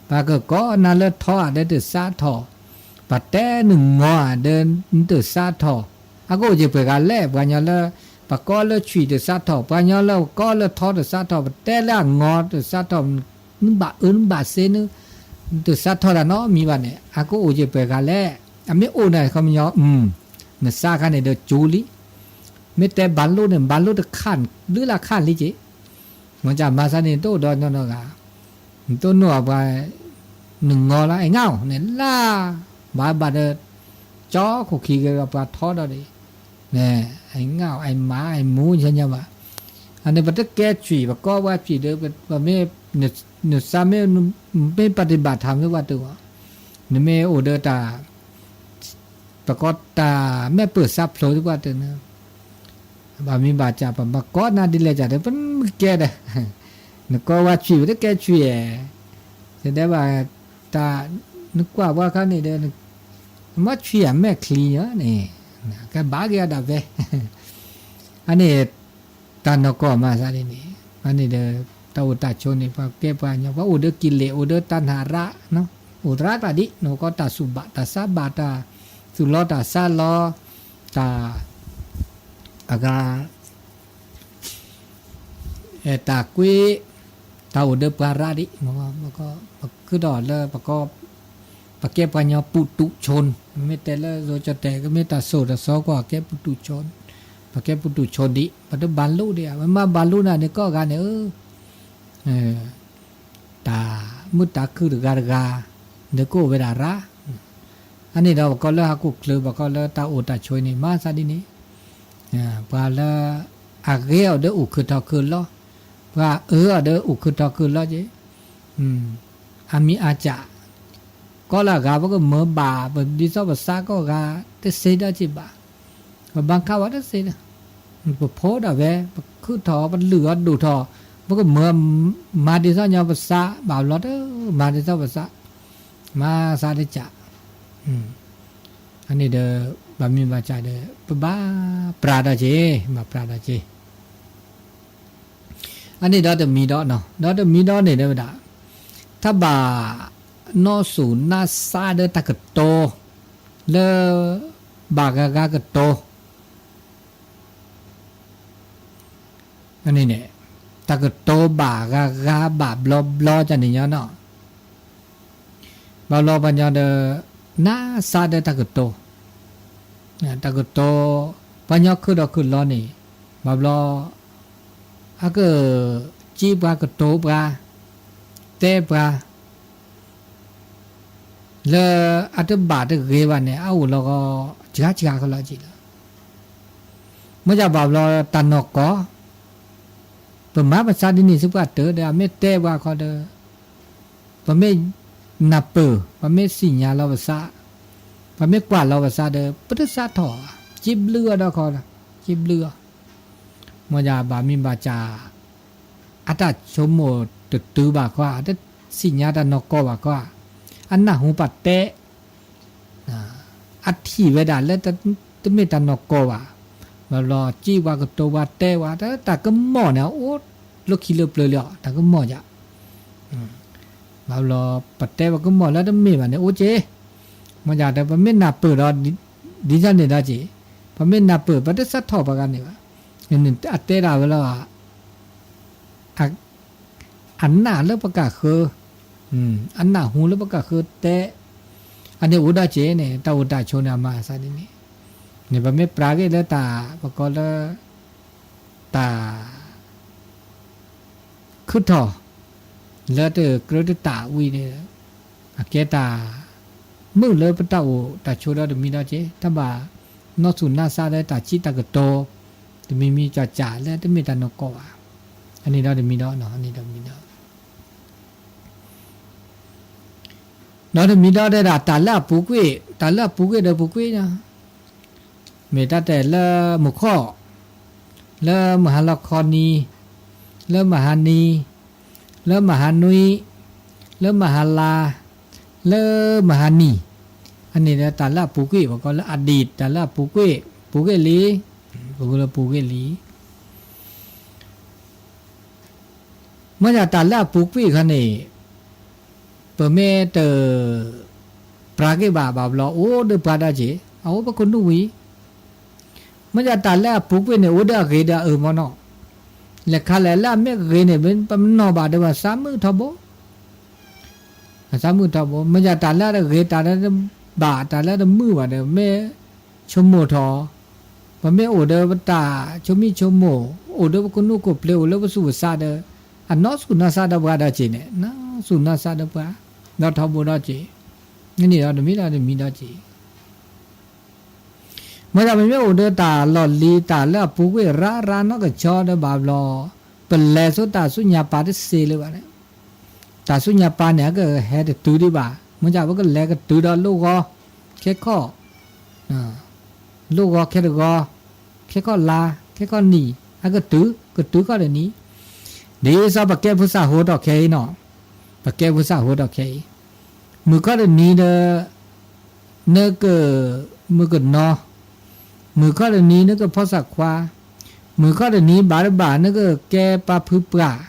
ပှၤကကိးနၤလၢထီဧါ ဒီးတၢၢ်သးထီၣ် ပှၤတဲနငီၤဧါ ဒီးနတၢၢ်သးထီၣ် အကအိၣ်က့ၤပှဲၤဂၤလဲၣ် ပှၤညီလၢ ပကိးလၢဆွံၣ်တၢၢ်သးထီၣ် ပှၤညီလၢပကိးလၢထီတၢၢ်သးထီၣ် ပတဲလၢအငီၤတၢၢ်သးထီၣ် နဘၣ်အၢနဘၣ်သီန တၢၢ်သးထီၣ်တၢ်နီတမံၤဘၣ်န့ၣ် အကအိၣ်က့ၤပှဲၤဂၤလဲၣ် အမ့ၢ်အိၣ်န့ၣ် ခီပညီ အု နသးခါန့ၣ်ဒီးကၠိလံ မ့ၢ်တဲဘၣ်လိၣ်န့ၣ် ဘၣ်လိၣ်တခါ လုၢ်လၢ်ခါလံက့ၤ မ့ၢ်ကမၤသးန့ၣ် တအိၣ်ဒီးနီၢ်နီၢ်ဂၤ နတအိၣ်နီၢ်ပှၤ နငီၤလၢ အဲ ငါ န့ၣ်လၢ ဘၣ်ဘၣ်ဒီး ကၠီခိၣ်ခံက့ၤဒီးပှၤထီဒီးဒံး န့ၣ် အဲ ငါ အဲ မါ အဲ မူ ဆညါဘၣ် အန့ၣ်ပတကဲဆွံၣ် ပကိးပှၤဆွံၣ်ဒီး ပမ့ၢ် နသးမ့ၢ် မ့ၢ်ပฏิบัติธรรมလၢပှၤတအိၣ် နမ့ၢ်အိၣ်ဒီးတၢ် ပကိးတၢ်မဲာ်ပၢၢ်သးဖျိးသပှၢ်တၢၢ်န့ၣ် ဘၣ်မံၤဘၣ်ကၢ် ပမၤကိးနၤဒ်လဲၣ်ကၢ်ဒီး ပမ့ၢ်ကဲဒီး နကိးဝဲဆွံၣ် ပတကဲဆွံၣ်ဧါ တဲဒၣ်ဘၣ် တၢ် နကွၢ်ပှၤခါန့ၣ်ဒီး မ့ၢ်ဆွံၣ်ဧါ မဲာ်ချံဧါန့ၣ် ကဘၣ်က့ၤအဒၣ်ဝဲ အန့ၣ် တၢ်နီၢ်ကီၢ်မၤသးဒ်န့ၣ် အန့ၣ်ဒီး တၢ်အိၣ်တၢ်ဆိးန့ၣ် ပှၤကဲပှၤညီ ပှၤအိၣ်ဒီးကံၣ်လဲၣ် အိၣ်ဒီးတၢ်နၢ်ရၣ် အိၣ်တရၣ်တၢ်ဒ် နကီးတၢ်စူၢ်ဘၣ် တၢ်သးဘၣ် တၢ်သူၣ်လီတၢ်သးလီ တၢ် အဂၤ အဲ တၢ်ကွံ တၢ်အိၣ်ဒီးပှၤရၣ်ဒ် ပက ပကဒီးလၢ ပက ပကဲပှၤညီ ပုတုชน မ့ၢ်တဲလၢ ကမ့ၢ်တၢ်ဆိၣ်တၢ်သီကွၢ် ကဲ ပုတုชน ပကဲ ပုတုชน ဒ် ပတဘၣ်လိၣ်ဒံးဧါ ပမ့ၢ်ဘၣ်လိၣ်နၤန့ၣ် ကိးဂၤန့ၣ် အၢ တၢ်မုာ်တၢ်ခုၣ်တဂၤတဂၤ ဒီးကအိၣ်ဝဲဒၣ်ရၣ် အန့ၣ်ဒီး ပကိးလၢဟီၣ်ခိၣ်ချၢ ပကိးလၢတၢ်အိၣ်တၢ်ဆိးန့ၣ် မၤသးဒ်န့ၣ် ပှၤလၢ အဂ့ၤအီၤဒီးအိၣ်ခုၣ်ထီၣ်ခုၣ်လီၤ ပှၤအၢအီၤဒီး အိၣ်ခုၣ်ထီၣ်ခုၣ်လီၤက့ၤ, အမံၤအါစၢ်, ကီးလၢအဂၤ ပကမၢဘၣ် ပဒ်သိးပသးကီးဂၤ တသ့ဒီးက့ၤဘၣ်, ပဘၣ်ခးဝဲတသ့ဒီး, ပဖိဒၣ်ဝဲ ပခုၣ်ထီၣ် ပလုၢ်အီၤဒိၣ်ထီၣ်, ပကမၢမၤဒ်သိးညီပသး ဘၣ်ဘျီတမၤဒ်သိးပသး, မၤသးတစၢ်, အန့ၣ်ဒီး ဘၣ်မ့ၢ်ဘၣ်စၢ်ဒီး ပဘၣ်ပြးဒီးက့ၤ, ဘၣ်ပြးဒီးက့ၤ အန့ၣ်ဒီးတမံၤဒီးနီၤ, ဒီးတမံၤဒီးန့ၣ်ဒီးဝဲဒၣ်, တၢ်ဘၣ်နီၣ်သူၣ်နၢ်သးဒီးတၢ်ကတိၤ လၢ ဘၣ်ဂၤဂၤကတိၤ အန့ၣ်န့ၣ်, တၢ်ကတိၤဘၣ်ဂၤဂၤဘၣ်ဘျီဘျီကန့ၣ်ညီနီၤ, ဘၣ်ဘျီပှၤညီဒီး နၢ်သးဒီးတၢ်ကတိၤ, တၢ်ကတိၤ ပှၤညီခုၣ်ထီၣ်ခုၣ်လီၤန့ၣ်, ဘၣ်ဘျီ အကစံးပှၤကတိၤပှၤ, တဲပှၤ လၢအတဘၣ်တဂ့ၤဘၣ်န့ၣ် အအိၣ်လီၤဂီၤ စှၤစှၤကလီၤက့ၤလီၤ. မ့ၢ်ယဘၣ်ဘျီတၢ်နီၢ်ကီၢ်, ပမၤပသးဒ်န့ၣ်သပှၢ်တၢၢ်ဒီး အမ့ၢ်တဲပှၤခီဒီး, ပမ့ၢ်နၢ်ပၢၢ်, ပမ့ၢ်သ့ၣ်ညါလီၤပသး, ပမ့ၢ်ကွၢ်လီၤပသးဒီး ပတသးထီၣ်, စံးဘျုးအီၤဒီးခီ, စံးဘျုးအီၤ မ့ၢ်ယဘၣ်မ့ၢ်ဘၣ်စၢ် အတၢ်ဆိကမိၣ်တတုၤဘၣ်ခီ, အတသ့ၣ်ညါတၢ်နီၢ်ကီၢ်ဘၣ်ခီ, အနၢ်ဟူပှၤတဲ, အထံၣ်ဝဲဒၣ်လၢ တမ့ၢ်တၢ်နီၢ်ကီၢ်ဘၣ်, ဘၣ်ဘျီစံးပှၤကတိၤပှၤတဲပှၤ, တၢ်ကမီၣ်န့ၣ် အိၣ်လၢခံလၢပျၢၤလံအီၤ, တၢ်ကမီၣ်ယၤ ဘၣ်ဘျီ ပတဲပှၤကမီၣ်လၢတမ့ၢ်ဘၣ်န့ၣ် အိၣ်က့ၤ, မ့ၢ်ယၤဒီး ပမ့ၢ်နၢ်ပၢၢ်ဒီး ဒ်န့ၣ်ဒီးက့ၤ, ပမ့ၢ်နၢ်ပၢၢ် ပတသးထီၣ်ပှၤဂၤန့ၣ်ဘၣ်, အတဲဒၣ်ဝဲလီၤ အနၢ်လၢပကဃၢၤ, အနၢ်ဟူလၢပကဃၢၤတဲ, အန့ၣ်အိၣ်ဒီးက့ၤန့ၣ် တၢ်အိၣ်တၢ်ဆိးန့ၣ် အမၤအသးဒ်န့ၣ်, န့ၣ် ပမ့ၢ်ပြးက့ၤလၢတၢ် ပကိးလၢ တၢ် ခုၣ်ထီၣ် လၢတကြၢးတတၢ်ဝံၤန့ၣ် အကဲတၢ် မုာ်လၢပတၢ်အိၣ်တၢ်ဆိးဒီးတမံၤဒီးက့ၤ, တၢ်ဘၣ်နီၣ်သူၣ်နၢ်သးလၢတၢ်စံးတၢ်ကတိၤ တမံၤမံၤကၠၢ်ကၠၢ်လၢတမ့ၢ်တၢ်နီၢ်ကီၢ်ဘၣ်, အန့ၣ်ဒီးတမံၤဒီးနီၤ, အန့ၣ်ဒီးတမံၤဒီး ဒီးတမံၤဒီးဒၣ် တၢ်လၢအပူၤကွံာ်, တၢ်လၢအပူၤကွံာ်ဒီးပူၤကွံာ်ညါ, မ့ၢ်တၢ်တဲလၢမုၢ်ခီၣ်, လၢမဟါလီၤခီနံၤ, လၢမဟါနံၤ, လၢမဟါနွံ, လၢမဟါလါ, လၢမဟါနံၤ, အန့ၣ်ဒီးတၢ်လၢအပူၤကွံာ်, ပကိးလၢအဒီတ်ၣ်, တၢ်လၢအပူၤကွံာ်, ပူၤကွံာ်လံ, ပူၤကွံာ်လၢပူၤကွံာ်လံ. မ့ၢ်ဒၣ်တၢ်လၢအပူၤကွံာ်ခီန့ၣ်, ပမ့ၢ်တပြးက့ၤဘၣ် ဘၣ်ဘျီအိၣ်ဒီးပှၤဒီးက့ၤ, အအိၣ်ပကနူးဝံၤ, မ့ၢ်ဒၣ်တၢ်လၢအပူၤကွံာ်န့ၣ် အိၣ်ဒီးအဂ့ၤဒီးအအၢမ့ၢ်နီၤ, လဲၤခါလဲၣ်လၢအမ့ၢ်ဂ့ၤန့ၣ် ပမၤနီၣ်ဘၣ်ဒီး ပသးမုာ်ထီဘိ ပသးမုာ်ထီဘိ, မ့ၢ်ဒၣ်တၢ်လၢတဂ့ၤ တၢ်လၢတဘၣ် တၢ်လၢတမုာ်ဘၣ်ဒီး မ့ၢ်ဆိကမိၣ်ထီၣ်, ပမ့ၢ်အိၣ်ဒီးပတၢ်ဆိမိၣ်ဆိကမိၣ်, အိၣ်ဒီးပကနူးကအိၣ်ပျ့ၤ အိၣ်လၢပသူၣ်ပသးဒီး အနီၣ်သူၣ်နီၣ်သးဒီးပှၤဒီးက့ၤန့ၣ်, နီၣ်သူၣ်နီၣ်သးဒီးပှၤ, ဒီးထီဘိဒီးက့ၤ, န့ၣ်ဒီးတမံၤဒီးတမံၤဒီးက့ၤ မ့ၢ်ဒၣ်ပမ့ၢ်အိၣ်ဒီးတၢ်လီၢ်လံၤ တၢ်လၢအပူၤကွံာ်ရၤရၤနီၢ်ကဆီဒီးဘၣ်ဘျီ, ပလဲၤဆူတၢ်ဆူညါပၤတသ့လၢၤဘၣ်န့ၣ်, တၢ်ဆူညါပၤန့ၣ် အကဟဲတတုၤဒံးဘၣ်, မ့ၢ်ဒၣ်ပကလဲၤကတုၤဒီးလိၣ်ဂီၤ, ခဲခီၣ်, လိၣ်ဂီၤခဲတဂီၤ, ခဲခီၣ်လါ, ခဲခီၣ်နံၤ, အကတုၤ, ကတုၤခီၣ်တနံၤ, ဒ်သိးပကဲဖိသၣ်ဟိထီၣ်ခဲအံၤနီၤ, ပကဲဖိသၣ်ဟိထီၣ်ခဲအံၤ, မုၢ်ခီၣ်တနံၤဒီး နကမုၣ်ကနီၤ, မုၢ်ခီၣ်တနံၤနကဖီသးခွါ, မုၢ်ခီၣ်တနံၤဘၣ်တဘၣ်နကကဲပှၤဖုပှၢ်,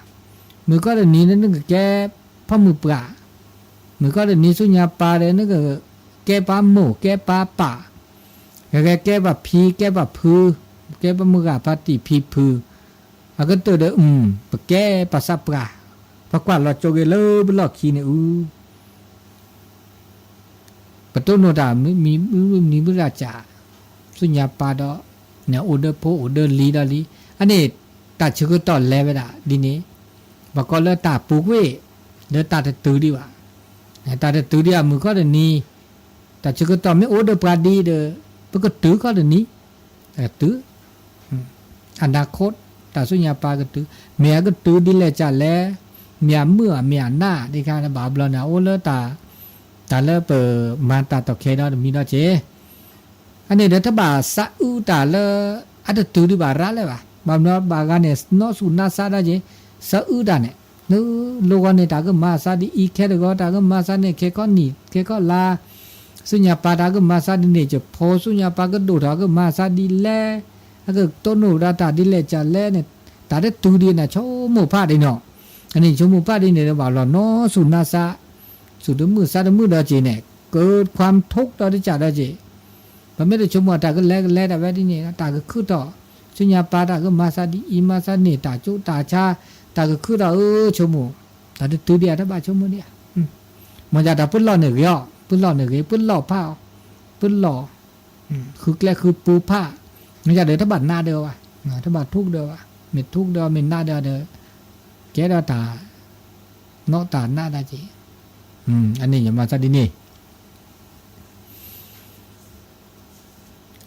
မုၢ်ခီၣ်တနံၤနကကဲဖီမုၢ်ပှၢ်, မုၢ်ခီၣ်တနံၤဆူညါပၤဒီး နကကဲပှၤမိၢ်ကဲပှၤပၢ်, ကကဲပှၤဖံကဲပှၤဖု, ကဲပှၤမုၢ်ဂၤဖါတံၢ်ဖံဖု, အကတၢၢ်ဒီး အုမ်, ပကဲပှၤသးပှၢ်, ပကွၢ်လီၤကၠိက့ၤလၢပလီၢ်ခံန့ၣ်အူ ပတိၢ်နီၣ်တၢ်မံၤမံၤမံၤမံၤမံၤဒၣ်စၢ်, ဆူညါပၤဒီး န့ၣ်အိၣ်ဒီးဖိအိၣ်ဒီးလံၤဒီးလံၤ, အန့ၣ်တၢ်ဆၢကတီၢ်လဲၤဝဲဒၣ်ဒ်န့ၣ်, ပကိးလၢတၢ်ပူၤကွံာ်, လၢတၢ်တတုၤဒံးဘၣ်, တၢ်တတုၤဒံးအမုၢ်ခီၣ်တနံၤ, တၢ်ဆၢကတီၢ်မ့ၢ်အိၣ်ဒီးပှၤဒ်ဒီး ပကတုၤခီၣ်တနံၤ, တၢ်ကတုၤ, အနာခီၣ် တၢ်ဆူညါပၤကတုၤ, မ့ၢ်အကတုၤဒ်လဲၣ်ကလဲၣ်, မ့ၢ်အမုာ်အမ့ၢ်အနၢ် ဒ်ခါန့ၣ် ဘၣ်ဘျီန့ၣ် အိၣ်လၢတၢ် တၢ်လၢပမၤတၢ်တီၢ်ခဲဒီးတမံၤဒီးက့ၤ အန့ၣ်ဒီး တဘၣ်သးအုးတၢ်လၢ အတတုၤဒံးဘၣ်ရးလဲၣ်ဘၣ်. ဘၣ်မနုၤဘၣ်ဂၤန့ၣ် နီၢ်သူၣ်နါစၢ်ဒၣ်က့ၤ သးအုးတၢ်န့ၣ် လၢလိၣ်ဂီၢ်န့ၣ် တၢ်ကမၤစၢ်ဒ်အံၤ ခဲတဂီၤ တၢ်ကမၤစၢ်န့ၣ် ခဲကီၢ်နံၣ် ခဲကီၢ်လါ ဆူညါပၤတၢ်ကမၤစၢ်ဒ်န့ၣ် ကဖိဆူညါပၤကဒိၣ်ထီၣ် ကမၤစၢ်ဒ်လဲၣ် အကတိၢ်နီၣ်ဒၣ်တၢ်ဒ်လဲၣ်ကလဲၣ်န့ၣ် တၢ်တတုၤဒံးန့ၣ် ဆိကမိၣ်ဖးဒံးနီၤ. အန့ၣ်ဆိကမိၣ်ဖးဒံးန့ၣ် ဘၣ်ဘျီနီၢ်သူၣ်နါစၢ် သူၣ်တမုာ်စၢ်တမုာ်ဒီးက့ၤန့ၣ် ကၢၣ်ခွါထုးဒီးတကးဒီးက့ၤ ပမ့ၢ်တဆိကမိၣ်တၢ်ကလဲၤကလဲၤဒၣ်ဝဲဒ်န့ၣ် တၢ်ကခုၣ်ထီၣ် ဆူညါပၤတၢ်ကမၤစၢ်ဒ်အံၤမၤစၢ်န့ၣ် တၢ်ကၠိတၢ်ဆါ တၢ်ကခုၣ်ထီၣ်အၢ ဆိကမိၣ် တၢ်တတုၤဒံး တဘၣ်ဆိကမိၣ်ဒံးဧါ. မ်ယၤတၢ်ပလီၢ်န့ၣ်ဂ့ၤအီၤ ပလီၢ်န့ၣ်ဂ့ၤ ပလီၢ်ဖးအီၤ ပလီၢ် ဃုကျဲဃုပူၤဖး မ်ယၤဒီးတဘၣ်နးဒံးဘၣ် တဘၣ်ထုးဒံးဘၣ် မ့ၢ်ထုးဒံးမ့ၢ်နးဒံးဒီး ကဲဒီးတၢ် နီၢ်တၢ်နးဒၣ်က့ၤ အန့ၣ်ယမၤစၢ်ဒ်န့ၣ်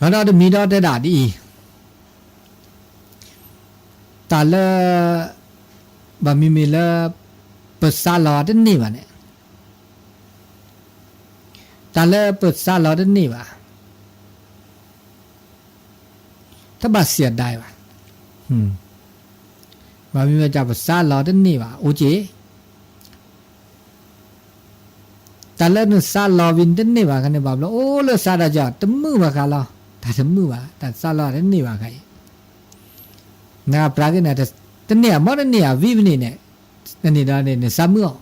ဒီးတမံၤဒီးတဲဒၣ်ဒ်အံၤ တၢ်လၢ ဘၣ်မံၤမံၤလၢ ပစးလီၤတန့ၢ်ဘၣ်န့ၣ် တၢ်လၢပစးလီၤတန့ၢ်ဘၣ် တဘၣ်เสียดายဘၣ် ဘၣ်မံၤမံၤကပစးလီၤတန့ၢ်ဘၣ် အိၣ်က့ၤ တၢ်လၢနစးလီၤဝံၤတန့ၢ်ဘၣ်ခါန့ၣ် ဘၣ်ဘျီ အိၣ်လၢစးဒၣ်ကီး တမုာ်ဘၣ်ခါလီၤ တၢ်တမုာ်ဘၣ် တၢ်စးလီၤတန့ၢ်ဘၣ်ခါအံၤ နပြးက့ၤန့ၣ် တန့ၢ်အမ့ၢ်တန့ၢ်အဝံၤပန့ၣ်န့ၣ် တန့ၢ်ဒီးန့ၣ် နစးမုာ်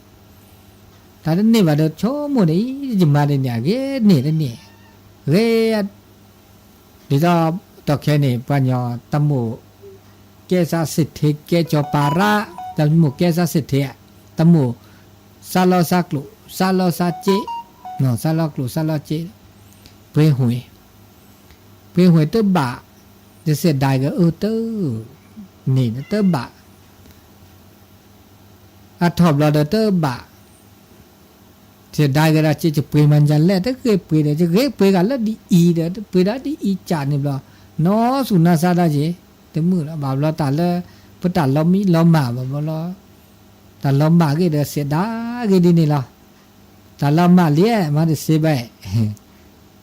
အီၤ တၢ်တန့ၢ်ဘၣ်ဒီး ဆိကမိၣ်န့ၣ် ယမၤဒ်န့ၣ် အဂ့ၤန့ၢ်တန့ၢ် ဂ့ၤ ဒ်သိး တီၢ်ခဲန့ၣ် ပှၤကညီ တၢ်မိၣ် ကဲစးစ့ထ့ ကဲကၠီၤပၤရါ တၢ်မိၣ်ကဲစးစ့ထ့ တၢ်မိၣ် စးလီၤစးကျိၣ် စးလီၤစးစ့ စးလီၤကျိၣ် စးလီၤစ့ ပှ့ၤဟူး ပှ့ၤဟူးတဘၣ် တเสียดายက့ၤအၢ တန့ၢ်တဘၣ် အထီၣ်ဘျီဒီးတဘၣ် เสียดายက့ၤဒၣ်က့ၤ ကပှ့ၤမၤဒ်လဲၣ် တဂ့ၤပှ့ၤဒီး ကဂ့ၤပှ့ၤဂၤလၢဒ်အံၤဒီး ပှ့ၤဒၣ်ဒ်အံၤကၢ်န့ၣ်ဘျီ နီၢ်သူၣ်နါစၢ်ဒၣ်က့ၤ တမုာ်လီၤ ဘၣ်ဘျီတၢ်လၢ ပတၢ်လီၤမံလီၤမၢ်ဘၣ်ဘျီလီၤ တၢ်လီၤမၢ်က့ၤဒီး เสียดายက့ၤဒ်န့ၣ်လီၤ တၢ်လီၤမၢ်လံ မၤတသ့ဘၣ်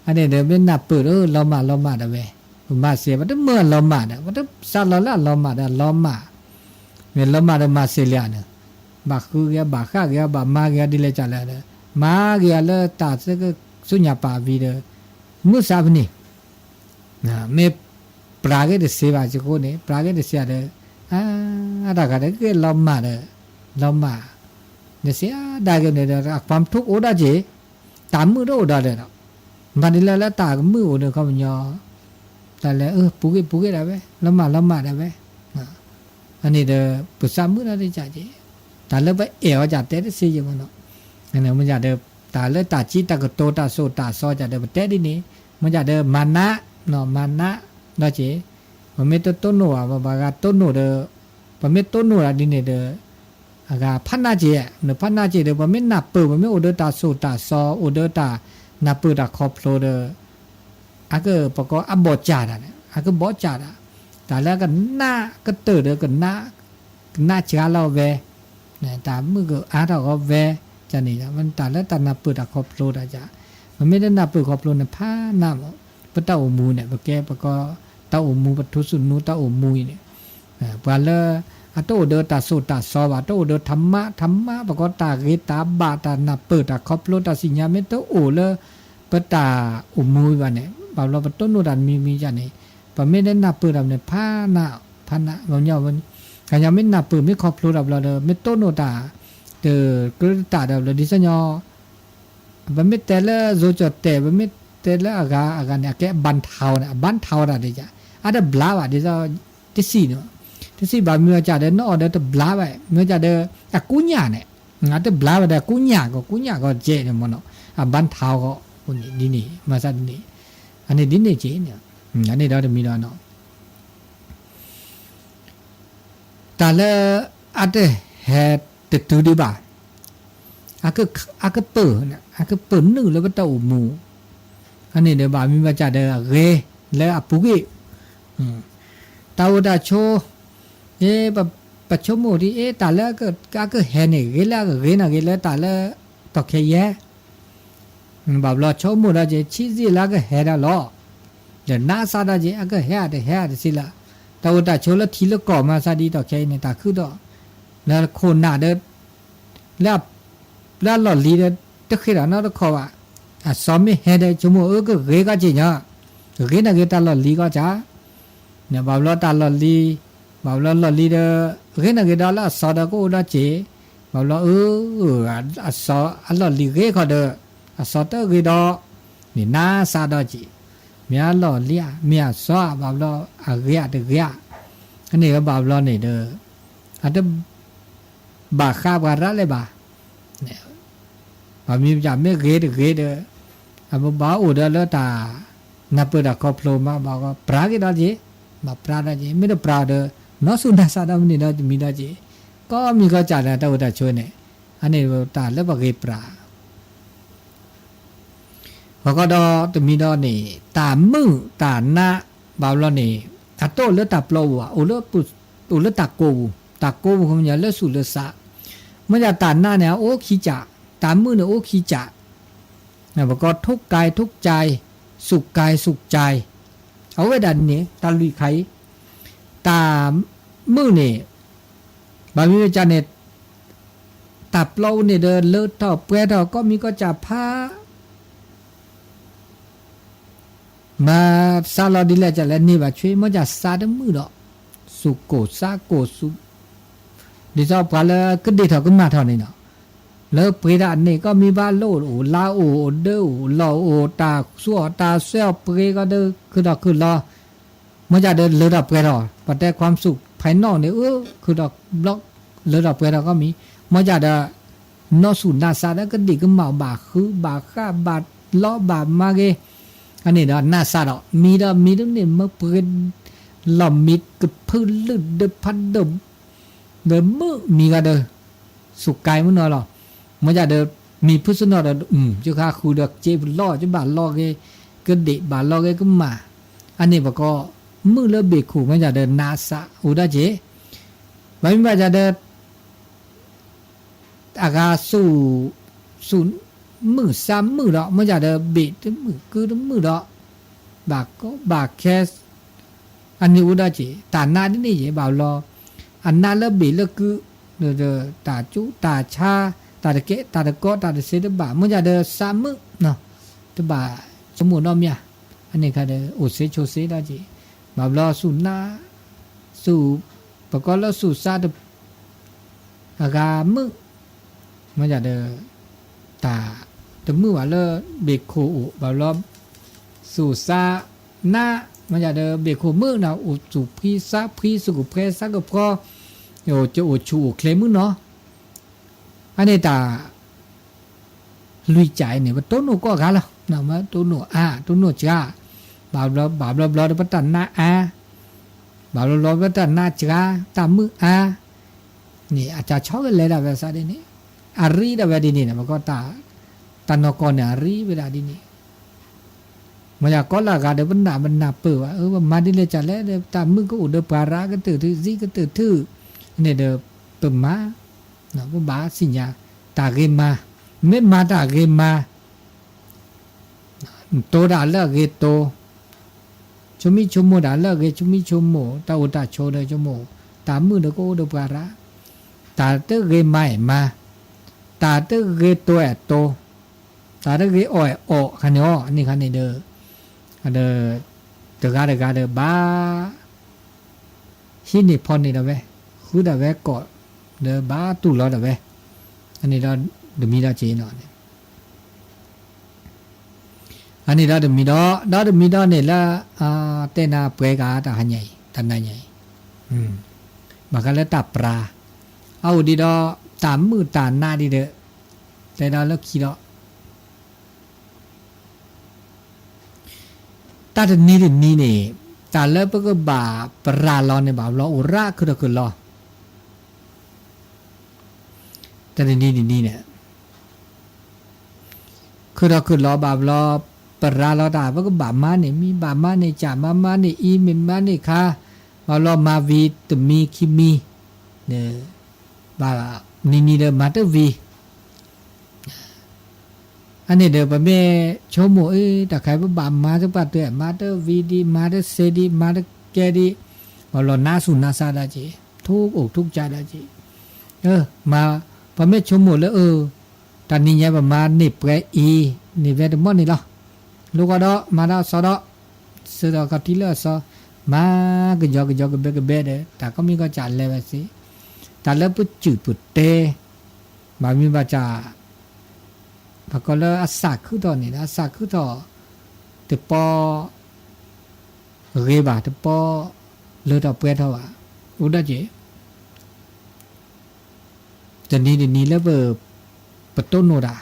အန့ၣ်ဒီး မ့ၢ်နၢ်ပၢၢ်ဒီး လီၤမၢ်လီၤမၢ်ဒၣ်ဝဲ ပမၤသ့ ပတမုာ်အလီၤမၢ်ဒီး ပတစးလီၤလၢအလီၤမၢ်ဒီး အလီၤမၢ် မ့ၢ်လီၤမၢ်ဒီးမၤသ့လံန့ၣ် ဘၣ်ဃုက့ၤ ဘၣ်ဃးက့ၤ ဘၣ်မၤက့ၤ ဒ်လဲၣ်ကလဲၣ်ဒီး မၤက့ၤလၢတၢ်ဆူညါပၤဝံၤဒီး မုာ်စးဖဲန့ၣ် မ့ၢ်ပြးက့ၤတသ့ဘၣ်စ့ၢ်ကီးန့ၣ် ပြးက့ၤတသ့ဒီး အတၢ်ဂၤဒီးက့ၤလီၤမၢ်ဒီး လီၤမၢ် တသ့ဒၣ်က့ၤန့ၣ်ဒီး အความทุกข์အိၣ်ဒၣ်က့ၤ တၢ်မုာ်တအိၣ်ဒၣ်ဒီး မၤဒ်လဲၣ်လၢတၢ်ကမုာ်အိၣ်ဒီးခီပညီ တၢ်လၢ အၢ ပူၤက့ၤပူၤက့ၤဒၣ်ဝဲ လီၤမၢ်လီၤမၢ်ဒၣ်ဝဲ အန့ၣ်ဒီး ပစးမုာ်ဒၣ်တကးက့ၤ တၢ်လၢပအဲၣ်အီၤကတဲတသ့က့ၤမ့ၢ်နီၤ မ့ၢ်ဒၣ်ဒီး တၢ်လၢတၢ်ကံတၢ်ကတိၤတၢ်သိၣ်တၢ်သီကဒီး ပတဲဒ်န့ၣ် မ့ၢ်ဒၣ်ဒီး မၤနး မၤနး ဒီးက့ၤ ပမ့ၢ်တတိၢ်နီၣ်ဘၣ် ပှၤဂၤတိၢ်နီၣ်ဒီး ပမ့ၢ်တိၢ်နီၣ်ဒၣ်ဒ်န့ၣ်ဒီး အဂၤဖးနးက့ၤ နဖးနးက့ၤဒီး ပမ့ၢ်နၢ်ပၢၢ် ပမ့ၢ်အိၣ်ဒီးတၢ်သိၣ်တၢ်သီ အိၣ်ဒီးတၢ်နၢ်ပၢၢ်တၢ်ခီဖျိဒီး အကပကိးအဘီၣ်စၢ်တၢ်န့ၣ် အကဘီၣ်စၢ်တၢ် တၢ်လၢကနးကတၢၢ်ဒီး ကနး ကနးစှၤလီၤဝဲ တၢ်မုာ်ကအါထီၣ်ဂီၤဝဲ ကန့ၣ် တၢ်လၢတၢ်နၢ်ပၢၢ်တၢ်ခီဖျိတၢ်က ပမ့ၢ်တနၢ်ပၢၢ်ခီဖျိန့ၣ် ဖးနးမး ပတၢ်အိၣ်မူန့ၣ် ပကဲပကိး တၢ်အိၣ်မူ ပထူးစုနူတၢ်အိၣ်မူအံၤန့ၣ် ပှၤလၢ အတအိၣ်ဒီးတၢ်သိၣ်တၢ်သီဘၣ် တအိၣ်ဒီးထးမး ထးမး ပကိးတၢ်ဂ့ၤတၢ်ဘၣ် တၢ်နၢ်ပၢၢ်တၢ်ခီဖျိတၢ်သ့ၣ်ညါ မ့ၢ်တအိၣ်လၢ ပတၢ်အိၣ်မူဘၣ်န့ၣ် ဘၣ်ဘျီပတိၢ်နီၣ်တၢ်မံၤမံၤကန့ၣ် ပမ့ၢ်တနၢ်ပၢၢ်တၢ်န့ၣ် ဖးနး ဖးနး ပှၤကညီ ပှၤကညီမ့ၢ်နၢ်ပၢၢ်မ့ၢ်ခီဖျိတၢ်ဘျီဒီး မ့ၢ်တိၢ်နီၣ်တၢ် တကြၢးတၢ်ဒီးဘျီ ဒ်သိးညီ ပမ့ၢ်တဲလၢ ယိၤကၠီၣ်တဲာ် ပမ့ၢ်တဲလၢအဂၤအဂၤန့ၣ် အကဲအဘၣ်ထီန့ၣ် အဘၣ်ထီတၢ်ဒ်က အတဘျါဘၣ် ဒ်သိး တဆံးန့ၣ် တဆံးဘၣ် မ့ၢ်ဝဲကဒီး နအီၣ်ဒီးတဘျါဘၣ် မ့ၢ်ဝဲကဒီး အကူညၣ်န့ၣ် အတဘျါဘၣ်ဒီး အကူညၣ်ကီး ကူညၣ်ကီးကဲန့ၣ်မ့ၢ်နီၤ အဘၣ်ထီကီး ဒ်န့ၣ် မၤသးဒ်န့ၣ် အန့ၣ်ဒ်န့ၣ်က့ၤန့ၣ် အန့ၣ်ဒီးတမံၤဒီးနီၤ တၢ်လၢအတဟဲတတုၤဒံးဘၣ် အက အကပၢၢ်န့ၣ် အကပၢၢ်နုာ်လၢပတၢ်အိၣ်မူ အန့ၣ်ဒီးဘၣ်မ့ၢ်ဘၣ်ကဒီးအဂ့ၤလၢအပူၤကွံာ် တၢ်အိၣ်တၢ်ဆိး အ့ ပ ပဆိကမိၣ်ဒ်အံၤ တၢ်လၢအက အကဟဲန့ၣ် ဂ့ၤလၢအဂ့ၤနာ်ဂ့ၤလၢတၢ်လၢ တီၢ်ခဲယဲၢ် ဘၣ်ဘျီဆိကမိၣ်ဒီးက့ၤ ဆံးစ့ၣ်လၢအကဟဲဒၣ်လီၤ. ဒီးနးစးဒီးက့ၤ အကဟဲဧါတဟဲဧါတစ့လၢ တၢ်အိၣ်တၢ်ဆိးလၢထံလၢကီၢ်မၤစၢ်ဒ်အံၤ တီၢ်ခဲအံၤန့ၣ် တၢ်ခုဒီး လၢခိၣ်နၢ်ဒီး လၢ လၢအလီၢ်လံၤဒီး တဃ့ဒီးနီတခီဘၣ်. အစီၤမ့ၢ်ဟဲဒီး ဆိကမိၣ်အၢ ကဂ့ၤကီးက့ၤညီ, ဂ့ၤနာ်ဂ့ၤတၢ်လီၢ်လံၤကီးကၢ် န့ၣ် ဘၣ်ဘျီတၢ်လီၢ်လံၤ, ဘၣ်ဘျီလီၢ်လံၤဒီး ဂ့ၤနာ်ဂ့ၤဒီးလၢအစီၤဒီးကအိၣ်ဒီးက့ၤ, ဘၣ်ဘျီအၢ အစီၤအလီၢ်လံၤဂ့ၤခီဒီး အစီၤတဂ့ၤဒီး န့ၣ်နးစးဒီးက့ၤ, မ့ၢ်အလီၢ်လံၤဧါ မ့ၢ်အစီၤဧါ ဘၣ်ဘျီအဂ့ၤဧါတဂ့ၤဧါ, အန့ၣ်ဘၣ်ဘျီန့ၣ်ဒီး အတ ဘၣ်ဃးပှၤရၣ်လဲၣ်ဘၣ်. ဘၣ်မ့ၢ်ပျၢ်မ့ၢ်ဂ့ၤတဂ့ၤဒီး အဘၣ်အိၣ်ဒီးလၢတၢ်နၢ်ပၢၢ်တၢ်ခီဖျိမး ဘၣ်ကီးပြးက့ၤဒီးက့ၤ, ဘၣ်ပြးဒီးက့ၤ မ့ၢ်တပြးဒီး နီၢ်ဆူၣ်နၢ်စးဒီးမနုၤဒီးတမံၤဒီးက့ၤ, ကီမံၤကီၢ်ကၢ်ဒီးတၢ်အိၣ်တၢ်ဆိးန့ၣ်, အန့ၣ်တၢ်လၢပှၤဂ့ၤပြး ဘၣ်ကီးဒီးတမံၤဒီးန့ၣ် တၢ်မုာ်တၢ်နး ဘၣ်ဘျီန့ၣ် အတအိၣ်လၢတၢ်ပျီပူၤဘၣ်, အိၣ်လၢပူၤ အိၣ်လၢတၢ်ကိးပူၤ, တၢ်ကိးပူၤ ခီပညီလၢဆူၣ်လၢစး, မ့ၢ်ဒၣ်တၢ်နးန့ၣ် အအိၣ်ခံကၢ်, တၢ်မုာ်န့ၣ်အိၣ်ခံကၢ်, ဘၣ်ကီး ทุกข์กายทุกข์ใจ, สุขกายสุขใจ, အဝဲဒၣ်န့ၣ် တၢ်လွံၢ်ခါအံၤ, တၢ်မုာ်န့ၣ် ဘၣ်မ့ၢ်ဝဲကၢ်န့ၣ် တၢ်ပျီပူၤန့ၣ်ဒီး လၢထီၣ်ပှဲၤထီၣ် ကီမံၤကီၢ်ကၢ်ဖး မၤစးလီၤဒ်လဲၣ်ကၢ်လဲၣ်န့ၣ်ဘၣ်ဆွ့ မ့ၢ်ကၢ်စးတမုာ်ဒီး ဆူၣ်ကိၢ်စးကိၢ်ဆူၣ်, ဒ်သိးပှၤလၢကဒ့ၣ်ထီၣ်ကမၢ်ထီၣ်န့ၣ်လီၤ, လၢပှ့ၤတၢ်န့ၣ် ကီမံၤဘၣ်လၢအိၣ် လါအိၣ် အိၣ်ဒၢအိၣ် လီၢ်အိၣ် တၢ်သူအီၣ်တၢ်ဆဲအီၣ် ပှ့ၤကီးဒီး ခုၣ်ထီၣ်ခုၣ်လီၤ မ့ၢ်ကၢ်ဒီးလၢထီၣ်ပှဲၤထီၣ် ပတဲ ความสุขภายนอก န့ၣ် အၢ ခုၣ်ထီၣ်ဘျီ လၢထီၣ်ပှဲၤထီၣ်ကီမံၤ, မ့ၢ်ကၢ်ဒီး နီၢ်ဆူၣ်နၢ်စးဒီးကဒ့ၣ်ကမၢ် ဘၣ်ဃုဘၣ်ဃးဘၣ်လီဘၣ်မၤဂ့ၤ, အန့ၣ်ဒီးနၢ်စးဒီး မံၤဒီးမံၤတန့ၢ်မၢပှ့ၤ လီၢ်မံၤကဖုလုၢ်ဒၢဖးဒိၣ် ဒီးမုာ်မံၤကဒီး ဆူၣ်ကဲမုၢ်နီၤလီၤ, မ့ၢ်ကၢ်ဒီး မံၤဖုစနီၤဒီး အုမ် ကဃုဒီးက့ၤလီၢ် ကဘၣ်လီၢ်ဂ့ၤ ကဒ့ၣ်ဘၣ်လီၢ်ဂ့ၤကမၢ်, အန့ၣ်ဘၣ်ကီး မုာ်လၢဘ့ၣ်ခိၣ် မ့ၢ်ကၢ်ဒီးနၢ်စး အိၣ်ဒၣ်က့ၤ, ဘၣ်မ့ၢ်ဘၣ်ကၢ်ဒီး အဂၤဆူၣ် ဆူၣ်မုာ်စးမုာ်ဒီး မ့ၢ်ကၢ်ဒီး ဘ့ၣ်တမုာ် ကုတမုာ်ဒီး ဘၣ်ကီဘၣ်ခဲ အန့ၣ်အိၣ်ဒၣ်က့ၤ တၢ်နးဒ်န့ၣ်ယဲၢ် ဘၣ်ဘျီ အနးလၢဘ့ၣ်လၢကု ဒီး ဒီး တၢ်ကၠူတၢ်ဆါ တၢ်တကဲ တၢ်တကီ တၢ်တဆ့တဘၣ် မ့ၢ်ကၢ်ဒီးစးမုာ်နီၤ တဘၣ်ဆိကမိၣ်နီတမံၤ အန့ၣ်ခါဒီး အိၣ်စ့ဆိးစ့ဒၣ်က့ၤ ဘၣ်ဘျီဆူၣ်နး ဆူၣ် ပကိးလၢဆူၣ်စးတ အဂၤမုာ် မ့ၢ်ကၢ်ဒီး တၢ်တမုာ်ဘၣ်လၢဘ့ၣ်ခိၣ်အိၣ် ဘၣ်ဘျီ ဆူၣ်စးနး မ့ၢ်ကၢ်ဒီး ဘ့ၣ်ခိၣ်မုာ်နီၤ အိၣ်ဆူၣ်ဖှံစးဖှံ ဆူၣ်ကဖှဲစးကဖှီ အိၣ်ကအိၣ်ဆူၣ်အိၣ်ချ့မုၢ်နီၤ အန့ၣ်တၢ် လွံၢ်ကၠဲၣ်န့ၣ် ပတိၢ်နီၣ်ကိးဂၤလီၤ မ့ၢ်တိၢ်နီၣ်အါ တိၢ်နီၣ်စှၤ ဘၣ်ဘျီ ဘၣ်ဘျီဘျီဒီးပတၢ်နးအါ ဘၣ်ဘျီဘျီပတၢ်နးစှၤ တၢ်မုာ်အါ န့ၣ် အတၢ်ဆီကလဲၤဒၣ်ဝဲစးဒ်န့ၣ် အရံဒၣ်ဝဲဒ်န့ၣ် ပကိးတၢ် တၢ်နီၢ်ကီၢ်န့ၣ် အရံဝဲဒၣ်ဒ်န့ၣ် မ့ၢ်ယၤကိးလၢအဂၤဒီး ပနၢ် ပနၢ်ပၢၢ်ဘၣ် အၢ ပမၤဒ်လဲၣ်ကၢ်လဲၣ်ဒီး တၢ်မုာ်ကအိၣ်ဒီးပှၤရၤကတၢၢ်ထု စံးကတၢၢ်ထု န့ၣ်ဒီး ပမၤ ပဘၣ်သ့ၣ်ညါ တၢ်ဂ့ၤမၤ မ့ၢ်မၤတၢ်ဂ့ၤမၤ တိၢ်တၢ်လၢအဂ့ၤတိၢ် ဆိမိၣ်ဆိကမိၣ်တၢ်လၢအဂ့ၤ ဆိမိၣ်ဆိကမိၣ် တၢ်အိၣ်တၢ်ဆိးဒီးဆိကမိၣ် တၢ်မုာ်ဒီးကအိၣ်ဒီးပှၤရၤ တၢ်တဂ့ၤမၤအဲၣ်မၤ တၢ်တဂ့ၤတိၢ်အဲၣ်တိၢ် တၢ်တဂ့ၤအီၣ်အဲၣ်အီၣ် ခါန့ၣ်အီၤ အန့ၣ်ခါန့ၣ်ဒီး အဒီး တဂၤတဂၤဒီးဘၣ် ဟံးန့ၢ်ဖီၣ်န့ၢ်ဒၣ်ဝဲ ဃုဒၣ်ဝဲကိး ဒီးဘၣ်တူၢ်လိာ်ဒၣ်ဝဲ အန့ၣ်ဒီး တမံၤဒီးက့ၤနီၤ အန့ၣ်ဒီးတမံၤဒီး ဒီးတမံၤဒီးန့ၣ်လၢ အတဲနၤပှဲၤကၤတၢ်ဟါညါအံၤ တၢ်နၤညါအံၤ ဘၣ်ဃးလၢတၢ်ပြၤ အအိၣ်ဒံးဒီး တၢ်မုာ်တၢ်နးဒ်ဒီး တဲဒီးလၢခံဒီး တၢ်တနံၤတနံၤန့ၣ် တၢ်လၢပကဘၣ်ပြၤလီၤန့ၣ် ဘၣ်ဘျီအိၣ်ရၣ်ခုၣ်ထီၣ်ခုၣ်လီၤ တၢ်တနံၤတနံၤန့ၣ် ခုၣ်ထီၣ်ခုၣ်လီၤဘၣ်ဘျီ ပြၤလီၤတၢ် ပကဘၣ်မၤန့ၢ်မံၤ ဘၣ်မၤန့ၢ်ကၠၣ် မၤမၤန့ၢ်အံၤ မ့ၢ်မၤန့ၢ်ခါ ပလီၢ်မၤဝံၤတမံၤခံမံၤ န့ၣ် ဘၣ်နံၤနံၤဒီးမၤတဝံၤ အန့ၣ်ဒီး ပမ့ၢ်ဆိကမိၣ် အ့ တၢ်ခဲအံၤ ပဘၣ်မၤတပှၢ်တၢၢ် မၤတဝံၤဒံး မၤတစဲးဒံး မၤတကဲဒံး ပလီၢ်နါဆူၣ်နါဆါဒၣ်က့ၤ ထုကအိၣ်ထုကစါဒၣ်က့ၤ အၢ မၤ ပမ့ၢ်ဆိကမိၣ်လၢ အၢ တၢ်နံၤညါပမၤန့ၢ်ပှဲၤအံၤ န့ၢ်ဝဲတမီၢ်န့ၣ်လီၤ. လိၣ်ကီဒီး မၤဒီးအစီဒီး စၢၤဒီးကီထံလၢအစီ မၤကယီကယီကဘဲကဘဲဒီး တၢ်ကီမံၤကီၢ်စၢ်လဲၤဝဲစ့ၢ် တၢ်လၢပစုၣ်ပတဲ ဘၣ်မနုၤဘၣ်စၢ် ပကိးလၢအစၢ်ခုထီၣ်န့ၣ် အစၢ်ခုထီၣ် တပီဂ့ၤဘၣ် တပီလၢထီၣ်ပှဲၤထီၣ်ဘၣ် အိၣ်ဒၣ်က့ၤ တနံၤတနံၤလၢပ ပတိၢ်နီၣ်တၢ်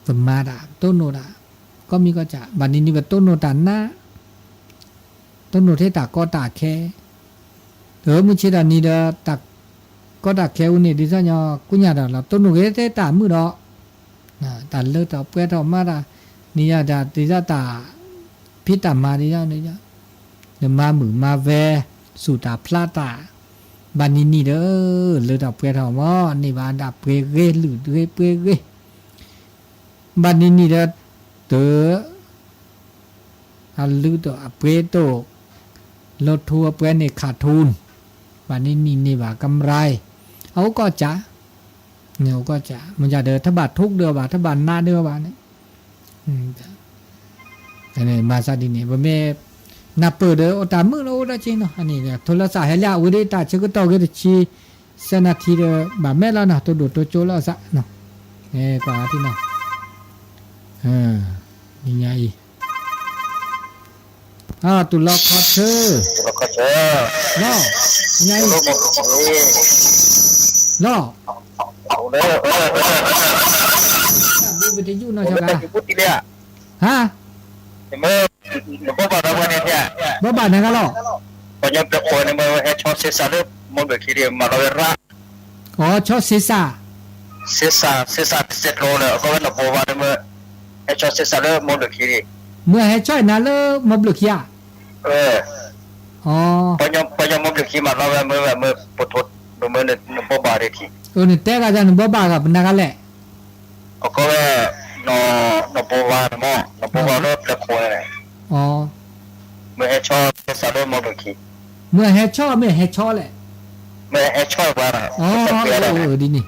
ပမၤတၢ် ပတိၢ်နီၣ်တၢ် ကီမံၤကီၢ်စၢ် ဘၣ်နံၤနံၤပတိၢ်နီၣ်တၢ်နး တိၢ်နီၣ်ထဲတၢ်ကီတၢ်ခဲ တမုၢ်ဆ့ၣ်တနံၤဒီး တၢ်ကီတၢ်ခဲအူန့ၣ် ဒ်သိးညီ ကူညၢ်တၢ်လီၤ တိၢ်နီၣ်က့ၤထဲတၢ်မုာ်ဒီး တၢ်လၢထီၣ်ပှဲၤထီၣ်မၤတၢ် နံၤညါတၢ် ဒ်သိးတၢ်ဖံးတၢ်မၤဒ်သိးန့ၣ် နမၤမုာ်မၤဝဲ စူၢ်တၢ်ဖျါတၢ် ဘၣ်နံၤနံၤဒီး လၢထီၣ်ပှဲၤထီၣ်မီၢ် န့ၢ်ဘၣ်ဒၣ်ပှ့ၤဂ့ၤ လုၢ်ဂ့ၤပှ့ၤဂ့ၤ ဘၣ်နံၤနံၤဒီး တၢ် အလုၢ်တအိၣ်အပှ့ၤတအိၣ် လီၤထူအပှ့ၤန့ၣ် ขาดทุน ဘၣ်နံၤနံၤန့ၢ်ဘၣ် กำไร အအိၣ်ကီၢ်စၢ် န့ၣ်အိၣ်ကီၢ်စၢ် မ့ၢ်ဒ်ဒီး တဘၣ်ထုကဒၢဘၣ် တဘၣ်နးဒၢဘၣ်န့ၣ် အန့ၣ်မၤစၢ်ဒ်န့ၣ် ပမ့ၢ်နၢ်ပၢၢ်ဒီး အိၣ်တၢ်မုာ်လီၤ အိၣ်ဒၣ်က့ၤနီၤ အန့ၣ် ထိလၢစးဟဲလၢအဝဲဒၣ် တၢ်ဆၢကတီၢ်ဂ့ၤတဆံ ဆယ်နာရီဒီး ဘၣ်မဲာ်လီၤနီၤ တိၢ်ဒိၣ်တိၢ်ကၠိလီၤစးနီၤ အဲ ကွၢ်ထံနီၤ နံၤညါအံၤ အ တူၢ်လိာ်ခီဆၢ တူၢ်လိာ်ခီဆၢ လီၤ နံၤညါအံၤ လီၤ ဟါ ဘၣ်ဘၣ်နၤဂၤလီၤ ပှၤညီပျဲၢ်ခိၣ်န့ၣ် မ့ၢ်ဟဲဆီဆ့စးလၢ မီဘျုးခံဒီး မၤလီၤဝဲရၣ် အိ ဆီဆ့စး ဆ့စး ဆ့စး ဆ့ကျိလၢ အကီဝဲနီၢ်ဘိဝါန့ၣ် မ့ၢ်ဟဲဆီဆ့စးလၢမီဘျုးခံဒီး မ့ၢ်ဟဲဆီနၤလၢမီဘျုးခံဧါ အၢ အိ ပှၤညီ ပှၤညီမီဘျုးခံမၤလီၤဝဲ မ့ၢ်ဝဲ မ့ၢ်ပထိ မ့ၢ် မ့ၢ်နဘိဘၣ်ဒၣ်ခံ အိ နတဲဂၤဒၣ်နဘိဘၣ်ဂၤ ပနၤဂၤလဲၣ် အကီဝဲ နီၢ် နီၢ်ဘိဝါန့ၣ်မ့ၢ် နီၢ်ဘိဝါလၢပျဲၢ်ခိၣ်န့ၣ် အိ မ့ၢ်ဟဲဆီဆ့စးလၢမီဘျုးခံ မ့ၢ်ဟဲဆီ မ့ၢ်ဟဲဆီလဲၣ် မ့ၢ်ဟဲဆီဝဲဒၣ် အိ ဒ်န့ၣ်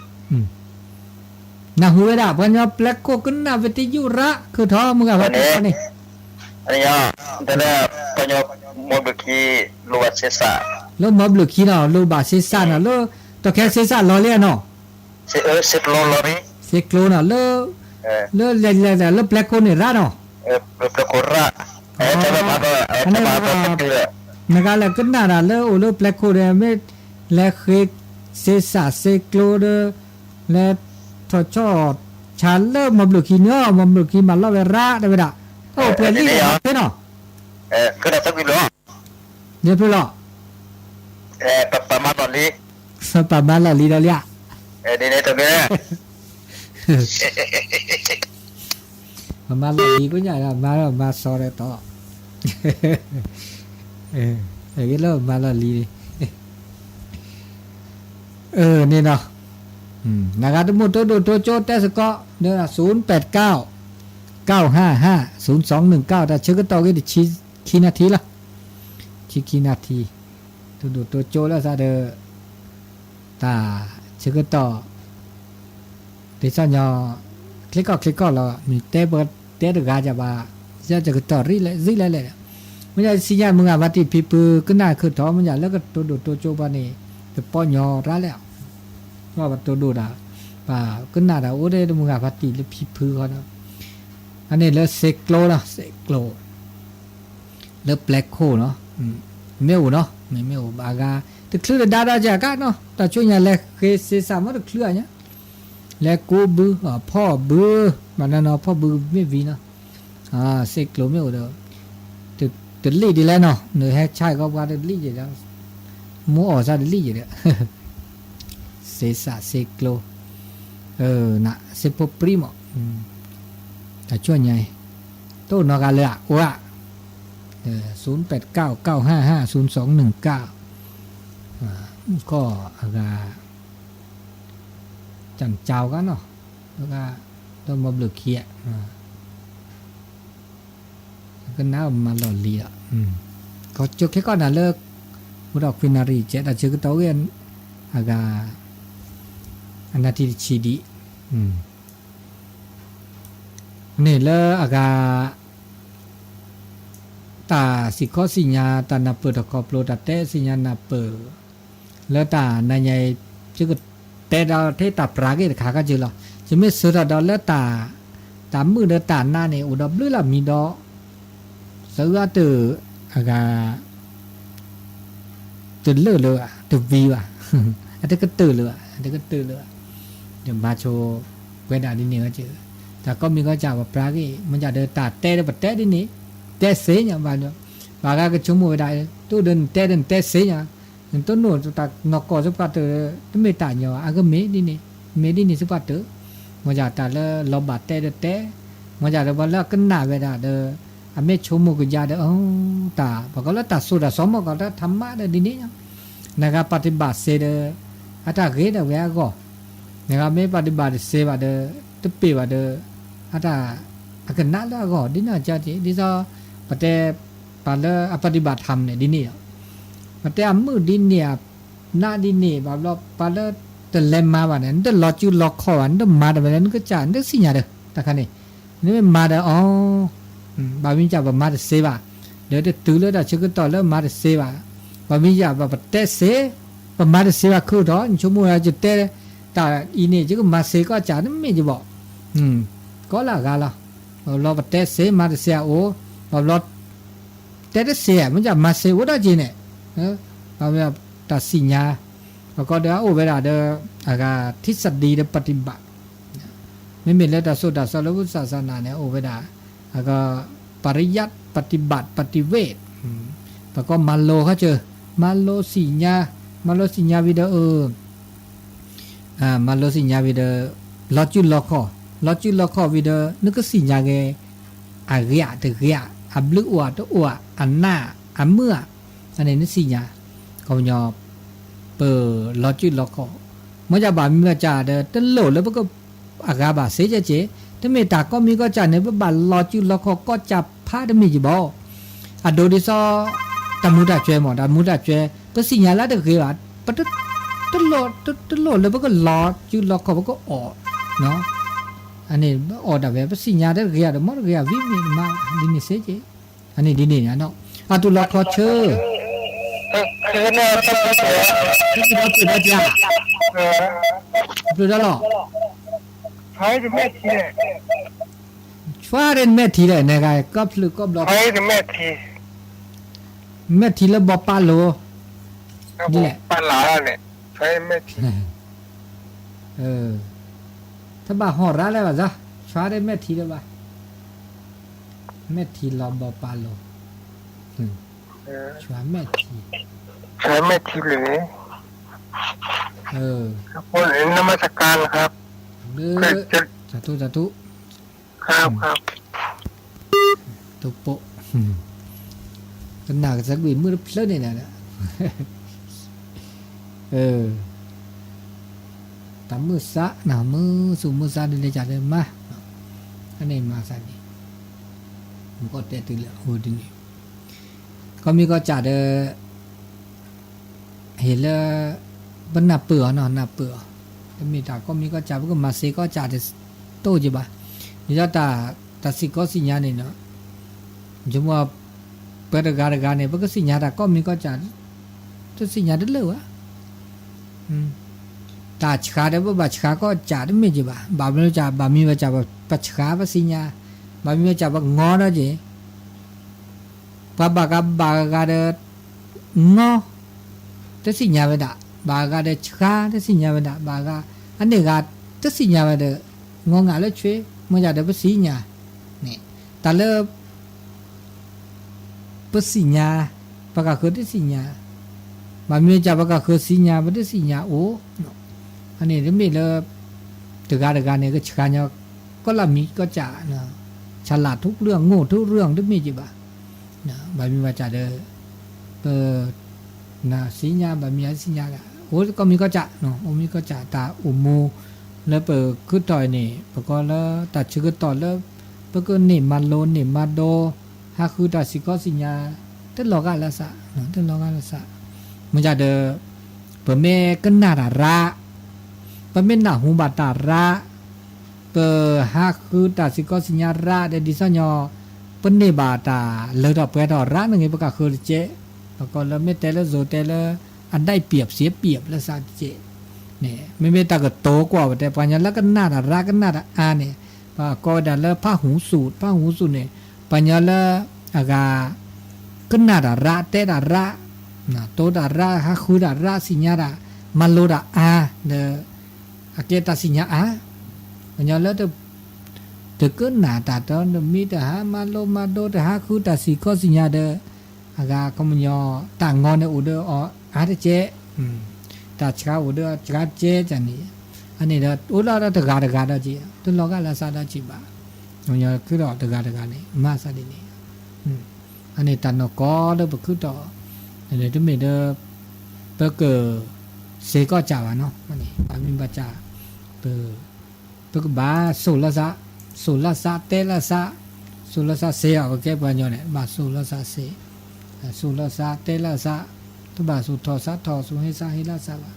နၢ်ဟူဝဲဒၣ် ပှၤညီပျဲၢ်ခိၣ်ကနၣ်ဝီသယုရၢ ခီထီၣ်မုၢ်ဂၤဖါတံၢ်န့ၣ် အန့ၣ် တၢ်လၢ ပှၤညီမီဘျုးခံ လိၣ်ဘၣ်ဆ့စး လၢမီဘျုးခံနီၤ လိၣ်ဘၣ်ဆ့စးနီၤ လၢ တၢ်ခဲဆ့စးလီၤလံနီၤ ဆ့ အၢ ဆ့ကျိလီၤလံ ဆ့ကျိနီၤ လၢ လၢ လၢ လၢပျဲၢ်ခိၣ်န့ၣ်ရၣ်နီၤ လၢပျဲၢ်ခိၣ်ရၣ် အန့ၣ် နဂၤလဲၤကနၣ်တၢ်လၢအိၣ်လၢပျဲၢ်ခိၣ်ဒီး မ့ၢ်လဲၤဃ့ဆ့စးဆ့ကျိဒီး လဲၤထီၣ်ဆီၣ်ဆါလၢမီဘျုးခံန့ၣ် မီဘျုးခံမၤလီၤဝဲရၣ်တဲဝဲဒၣ် အိၣ်ပှဲၤလံလီၤဖဲနီၤ လၢဖဲလီၤ ပပာ်မၤလီၢ်လံ ပပာ်မၤလီၢ်လံဒီးလံဧါ ပမၤလီၢ်လံ ကညးမၤလီၢ်မၤစီဒီးတီၤ အဂ့ၢ်လၢမၤလီၢ်လံ အၢ န့ၣ်နီၤ နဂၤတမူးတိၢ်ဒိၣ်တိၢ်ကၠိတဲစ့ၢ်ကီး ဒီး ศูนย์แปดเก้า เก้าห้าห้า ศูนย์สองหนึ่งเก้า တၢ်ဆၢကတီၢ်ဂ့ၤတဆံခံနၣ်ထံလီၤ ဆံခံနၣ်ထံ တိၢ်ဒိၣ်တိၢ်ကၠိလၢသးဒီး တၢ်ဆၢကတီၢ် ဒ်သိးညီ ချ့ကီၢ်ချ့ကီၢ်လီၤ မ့ၢ်တဲပတဲတဂၤယၤဘၣ် ယၤတကတီၢ်ရံၣ်လဲၣ် ရံၣ်လဲၣ်လဲၣ် မ့ၢ်ယၤစံးညါမုၢ်ဂၤဖါတံၢ်ဖံဖု ကနၣ်ခီထီၣ် မ့ၢ်ယၤလၢကတိၢ်ဒိၣ်တိၢ်ကၠိပှၤန့ၣ် တပီၢ်ညီရၣ်လဲၣ် ပှၤပတိၢ်ဒိၣ်တၢ် ပှၤကနၣ်တၢ်အိၣ်ဒၣ်တမုၢ်ဂၤဖါတံၢ်လၢဖံဖုဃီဒီး အန့ၣ်လၢစ့ကျိလီၤ စ့ကျိ လၢပျဲၢ်ခိၣ်နီၤ မ့ၢ်အိၣ်နီၤ မ့ၢ်မ့ၢ်အိၣ်ဘၣ်ဂၤ တချုးတဒါဒီးကကါနီၤ တၢ်ဆိညါလဲၤဃ့ဆ့စးမ့ၢ်တချုးအညါ လဲၤကူဘု ဖီၣ်ဘု မၤနနီၤ ဖီၣ်ဘုမ့ၢ်ဝံၤနီၤ စ့ကျိမ့ၢ်အိၣ်ဒီး တလံၣ်ဒ်လဲၣ်နီၤ နဟဲဆါကီးပှၤတလံၣ်ယဲဒီး မူအီၣ်စၢ်တလံၣ်ယဲဒီး ဆ့စးစ့ကျိ နစ့ဖိပြံမး တၢ်ဆိညါ တအိၣ်နီတဂၤလၢၤ အိၣ်ဧါ ศูนย์แปดเก้า เก้าห้าห้า ศูนย์สองหนึ่งเก้า ကီၢ်အဂၤ ကၠၢၼ်ၸဝ်ၣ်ကၢ်နီၤ လၢက တၢ်မီဘျုးခံဂၤ ကနၣ်မၤလီၢ်လံလီၤ. ကီၢ်ကၠိခဲကီၢ်နၤလၢ မုၢ်ထီၣ်ခွံနၣ်ရံၣ် ကဲတၢ်ဆၢကတီၢ်ဝဲ အဂၤ အနၢ်ထံတဆံဒံး န့ၣ်လၢအဂၤ တၢ်စံၣ်ခီၣ်စံၣ်ညါ တၢ်နၢ်ပၢၢ်တခီပျိ တၢ်တဲစံၣ်ညါနၢ်ပၢၢ် လၢတၢ်နါညါအံၤ ယကတဲဒီးထဲတၢ်ပြးက့ၢ်တခါခါက့ၢ်လီၤ. ယမ့ၢ်စၢၤထီၣ်ဒီးလၢတၢ် တၢ်မုာ်ဒီးတၢ်နါန့ၣ် အိၣ်ဒီးဘျုးလၢမံၤဒီး စၢအတၢၢ် အဂၤ တလၢာ်လၢၤဘၣ် တဝံၤဘၣ် အတကတၢၢ်လၢၤဘၣ် အတကတၢၢ်လၢၤဘၣ် ယမၤဆိပှဲၤဒၣ်ဒ်န့ၣ်က့ၢ်. တၢ်ကိးမံၤကိးကၠၢ်ပပြးက့ၢ် မ့ၢ်ဒ်ဒီးတၢ်တဲဒီးပတဲဒ်န့ၣ် တဲသ့ၣ်ညါဘၣ်ဒီး ဘၣ်ဂၤကဆိကမိၣ်ဝဲဒၣ် တအိၣ်ဒီးနတဲဒီးနတဲသ့ၣ်ညါ နတလိၣ်တၢ်နီၢ်ကီၢ်စ့ၢ်ကီးတၢၢ် တမ့ၢ်တၢ်ညီ အကမ့ၢ်ဒ်န့ၣ် မ့ၢ်ဒ်န့ၣ်စ့ၢ်ကီးတၢၢ် မ့ၢ်ဒ်တၢ်လၢလီၤဘၣ်တဲဒီးတဲ မ့ၢ်ဒ်ဒီးပှၤလၢအကနၣ်ဝဲဒၣ်ဒီး အမ့ၢ်ဆိကမိၣ်ကယၤဒီး အိ တၢ် ပှၤကိးလၢတၢ်ဆိၣ်တၢ်စီမီၢ်ကီး တၢ်ထးမးဒီးဒ်န့ၣ် နဂၤပၣ်တံဘၣ်စ့ဒီး အတၢ်ဂ့ၤဒီးဝဲအဂီၢ် နဂၤမ့ၢ်ပၣ်တံဘၣ်တစ့ဘၣ်ဒီး တပ့ၢ်ဘၣ်ဒီး အတၢ် အကနၣ်လၢအဂီၢ် ဒ်န့ၣ်က့ၢ် ဒ်သိး ပတဲ ပှၤလၢအပၣ်တံဘၣ်ထၢမ်န့ၣ် ဒ်န့ၣ်လီၤ. ပတဲအမုာ်ဒ်န့ၣ် အနါဒ်န့ၣ် ဘၣ်ဘျီပှၤလၢတလဲၤမၤဘၣ်န့ၣ် နတလီၤစုလီၤခီၣ်ဘၣ် နတမၤတၢ်ဝဲလၢနကစၢ် နတသ့ၣ်ညါဒီး တၢ်ခါန့ၣ် နမ့ၢ်မၤဒီး အိ ဘၣ်မနုၤကၢ် ပမၤတစ့ဘၣ် ဒီးတတုၤလၢတၢ်ဆၢကတီၢ်လၢမၤတစ့ဘၣ် ဘၣ်မနုၤကၢ် ပတဲစ့ ပမၤတစ့ဘၣ်ခုၣ်ထီၣ် နဆိကမိၣ်ဝဲယတဲ တၢ်အံၤန့ၣ် ယကမၤစ့ကီၢ်ကၠၢ် တမ့ၢ်က့ၢ်ဘၣ် ကီးလၢအဂၤလီၤ. ဘၣ်ဘျီပတဲစ့ မၤတစ့အအိၣ် ဘၣ်ဘျီ တဲတစ့ မ့ၢ်ကၢ်မၤစ့အိၣ်ဒၣ်က့ၢ်န့ၣ် ဘၣ်မနုၤ တၢ်သ့ၣ်ညါ ပကိးဒီးအိၣ်ဝဲဒၣ်ဒီး အဂၤ ထံစဒံဒီးပၣ်တံဘၣ် မ့မ့ၢ်လၢတၢ်ဆိၣ်တၢ်စီလၢပုၢ်စၢ်စၢ်နၤန့ၣ် အိၣ်ဝဲဒၣ် အဂၤ ပရိယတ် ပฏิบัติ ပฏิเวท ပကိးမၤလိခီကၢၢ် မၤလိသ့ၣ်ညါ မၤလိသ့ၣ်ညါဝံၤဒီး အၢ မၤလိသ့ၣ်ညါဝံၤဒီး လီၤစုလီၤခီၣ် လီၤစုလီၤခီၣ်ဝံၤဒီး နကသ့ၣ်ညါက့ၤ အဂ့ၤတဂ့ၤ အဘျုးအိၣ်တအိၣ် အနါအမုာ် အန့ၣ်နသ့ၣ်ညါ ခီပညီ ပလီၤစုလီၤခီၣ် မ့ၢ်ကၢ်ဘၣ်မနုၤကၢ်ဒီး တလိၣ်လၢပက အဂၤဘၣ်စ့ကဲက့ၢ် တမ့ၢ်တၢ်ကိးမံၤကိးကၠၢ်န့ၣ် ပဘၣ်လီၤစုလီၤခီၣ်ကီၢ်ကၠၢ်ဖးတမ့ၢ်က့ၢ်ဘၣ် အဒိဒ်သိး တၢ်မူတၢ်ကွဲမ့ၢ် တၢ်မူတၢ်ကွဲ ပသ့ၣ်ညါလၢတဂ့ၤဘၣ် ပတ တလိၣ် တ တလိၣ်လၢပကလီၤစုလီၤခီၣ် ပကအိၣ် အန့ၣ် အိၣ်ဒၣ်ဝဲ ပသ့ၣ်ညါတဂ့ၤဒီး မ်တဂ့ၤ ဝံမ့ၢ်မး ဒ်န့ၣ်စ့က့ၢ် အန့ၣ်ဒ်န့ၣ်ညါနီၤ အတူၢ်လီၤခီဆၢ ပျုၢ်ဒီးလီၤ ဆွါရဲမဲာ်ထံလဲၣ် နဂၤ ကီၢ်ဖျုးကီၢ်ဘျီ မဲာ်ထံ မဲာ်ထံလၢဘီပာ်လိၤ ဒ်လဲၣ် ပာ်လၤန့ၣ် ဆွါရဲမဲာ်ထံ တဘၣ်ဟီၣ်ရါလၢၤဘၣ်သး ဆွါရဲမဲာ်ထံလၢၤဘၣ် မဲာ်ထံလီၤဘီပာ်လိၤ ဆွါမဲာ်ထံ ဆွါမဲာ်ထံလၢၤ နမစကာ်နၤခါ စၤထူ စၤထူ တူၢ်ပိာ် ကနၣ်ကစၢ်ကွံာ်မုၢ်တဖျၢၣ်န့ၣ်ဒီး တၢ်မုၢ်သး နမုၢ်သူၣ်မုၢ်သး ဒ်လဲၣ်ကၢ်လၢမၤ အန့ၣ်မၤသးန့ၣ် မ့ၢ်ကီၢ်တဲတုၤလၢအအိၣ်ဒ်န့ၣ် ကိးမံၤကိးကၠၢ်ဒီး ဟ့ၣ်လၢ ပနၢ်ပၢၢ်အီၤနီၤ နၢ်ပၢၢ်အီၤ တမ့ၢ်တၢ်ကိးမံၤကိးကၠၢ် ပကမၤစ့ကိးကၠၢ်တအိၣ်က့ဘၣ် ဒ်သိးတၢ် တၢ်စံၣ်ကီစံၣ်ညါန့ၣ်နီၤ ယမ့ၢ် ပှၤတဂၤတဂၤန့ၣ် ပကသ့ၣ်ညါတၢ်ကိးမံၤကိးကၠၢ် တသ့ၣ်ညါတလၢာ်ဘၣ် တၢ်ဆှါဒီး ပဘၣ်ဆှါကိးကၠၢ်တမ့ၢ်က့ဘၣ် ဘၣ်မနုၤကၠၢ် ဘၣ်မံၤဝဲကၠၢ် ပဆှါပသ့ၣ်ညါ ဘၣ်မံၤဝဲကၠၢ် ပငီဒီးက့ၤ ပှၤဘၣ်ဂၤဘၣ်ဂၤဒီး ငီ တသ့ၣ်ညါဝဲဒၣ် ဘၣ်ဂၤဒီးဆှါ တသ့ၣ်ညါဝဲဒၣ် ဘၣ်ဂၤ အန့ၣ်ဂၤ တသ့ၣ်ညါဝဲဒီး ငီငၢ်လၢဆွ့ မ့ၢ်ဒ်ဒီးပသ့ၣ်ညါ န့ၣ် တၢ်လၢ ပသ့ၣ်ညါ ပှၤကဃၢၤတသ့ၣ်ညါ ဘၣ်မ့ၢ်ကၠၢ်ပှၤကဃၢၤသ့ၣ်ညါ ပတသ့ၣ်ညါအိၣ် အန့ၣ်တမ့ၢ်လၢ တဂၤတဂၤန့ၣ် ကဆှါညီ ကိးလၢမံၤကိးကၠၢ် ฉลาดทุกเรื่อง โง่ทุกเรื่อง တမ့ၢ်က့ဘၣ် ဘၣ်မံၤဘၣ်ကၠၢ်ဒီး ပ နသ့ၣ်ညါ ဘၣ်မံၤသ့ၣ်ညါ အိၣ် ကီၢ်မံၤကီၢ်စဲၣ်နီၤ အိၣ်မံၤကီၢ်စဲၣ် တၢ်အိၣ်မူ လၢပခုၣ်တီၢ်အံၤန့ၣ် ပကီးလၢတၢ်ဆၢကတီၢ်လၢ ပကန့ၢ်မၤလိ န့ၢ်မၤဒိ ဟးဃုတၢ်စံၣ်ကီးစံၣ်ညါ တလီၤဂာ်လၢစးနီၤ တလီၤဂာ်လၢစး မ့ၢ်ဒၣ်ဒီး ပမ့ၢ်ကနၣ်တၢ်ရၣ် ပမ့ၢ်နၢ်ဟူဘၣ်တၢ်ရၣ် ပဟးဃုတၢ်စံၣ်ကီးစံၣ်ညါရၣ်ဒီး ဒ်သိးညီ ပန့ၢ်ဘၣ်တၢ်လၢထီၣ်ပှဲၤထီၣ်ရၣ် န့ၣ်ဂ့ၤ ပကဃုတကဲး ပကီးလၢမ့ၢ်တဲလၢ ယိၤတဲလၢ အဒါအံၤပၠၢပ်ႈ သ့ပၠၢပ်ႈလၢစးတကဲး န့ၣ် မ့မ့ၢ်တၢ်ကတိၤကွၢ်ဝဲတဲ ပှၤညီလၢကနၣ်တၢ်ရၣ် ကနၣ်တၢ်အါန့ၣ် ပှၤကိးဝဲဒၣ်လၢ ဖတ်ဟုစုတ ဖတ်ဟုစုန့ၣ် ပှၤညီလၢ အဂၤ ကနၣ်တၢ်ရၣ် တဲတၢ်ရၣ် တိၤတၢ်ရၣ် ဟးဃုတၢ်ရၣ် စံၣ်ညါတၢ် မၤလိတၢ်အါ ဒီး အကဲတၢ်စံၣ်ညါအါ ပှၤညီလၢ တကနၣ်တၢ်တီ တမံ တဟးမၤလိမၤဒိ တဟးဃုတၢ်စံၣ်ကီးစံၣ်ညါဒီး အဂၤခီပညီ တၢ်ငီန့ၣ်အိၣ်ဒီးအီၤအါတကဲး တၢ်စှၤအိၣ်ဒီးအစှၤတကဲး န့ၣ် အန့ၣ်ဒီး အိၣ်လီၤဒီးတဂၤတဂၤဒီးက့ၤ တလီၤဂာ်လၢစးဒီးက့ၤဘၣ် ပှၤညီခုၣ်ဒီးတဂၤတဂၤန့ၣ် မၤစးဒ်န့ၣ် အန့ၣ်တၢ်နီၢ်ကီၢ်လၢပခုၣ်တီၢ် တမ့ၢ်ဒီး ပက စ့ကီးစးဘၣ်နီၤ အန့ၣ် ဘၣ်မံၤဘၣ်စး ပ ပကဘၣ်စိာ်လီၤစး စိာ်လီၤစး တဲလီၤစး စိာ်လီၤစးစ့အီၤ ပကဲပှၤညီန့ၣ် ဘၣ်စိာ်လီၤစးစ့ စိာ်လီၤစး တဲလီၤစး တဘၣ်စိာ်ထီၣ်စးထီၣ် စိာ်ဟ့စးဟ့လီၤစးဘၣ်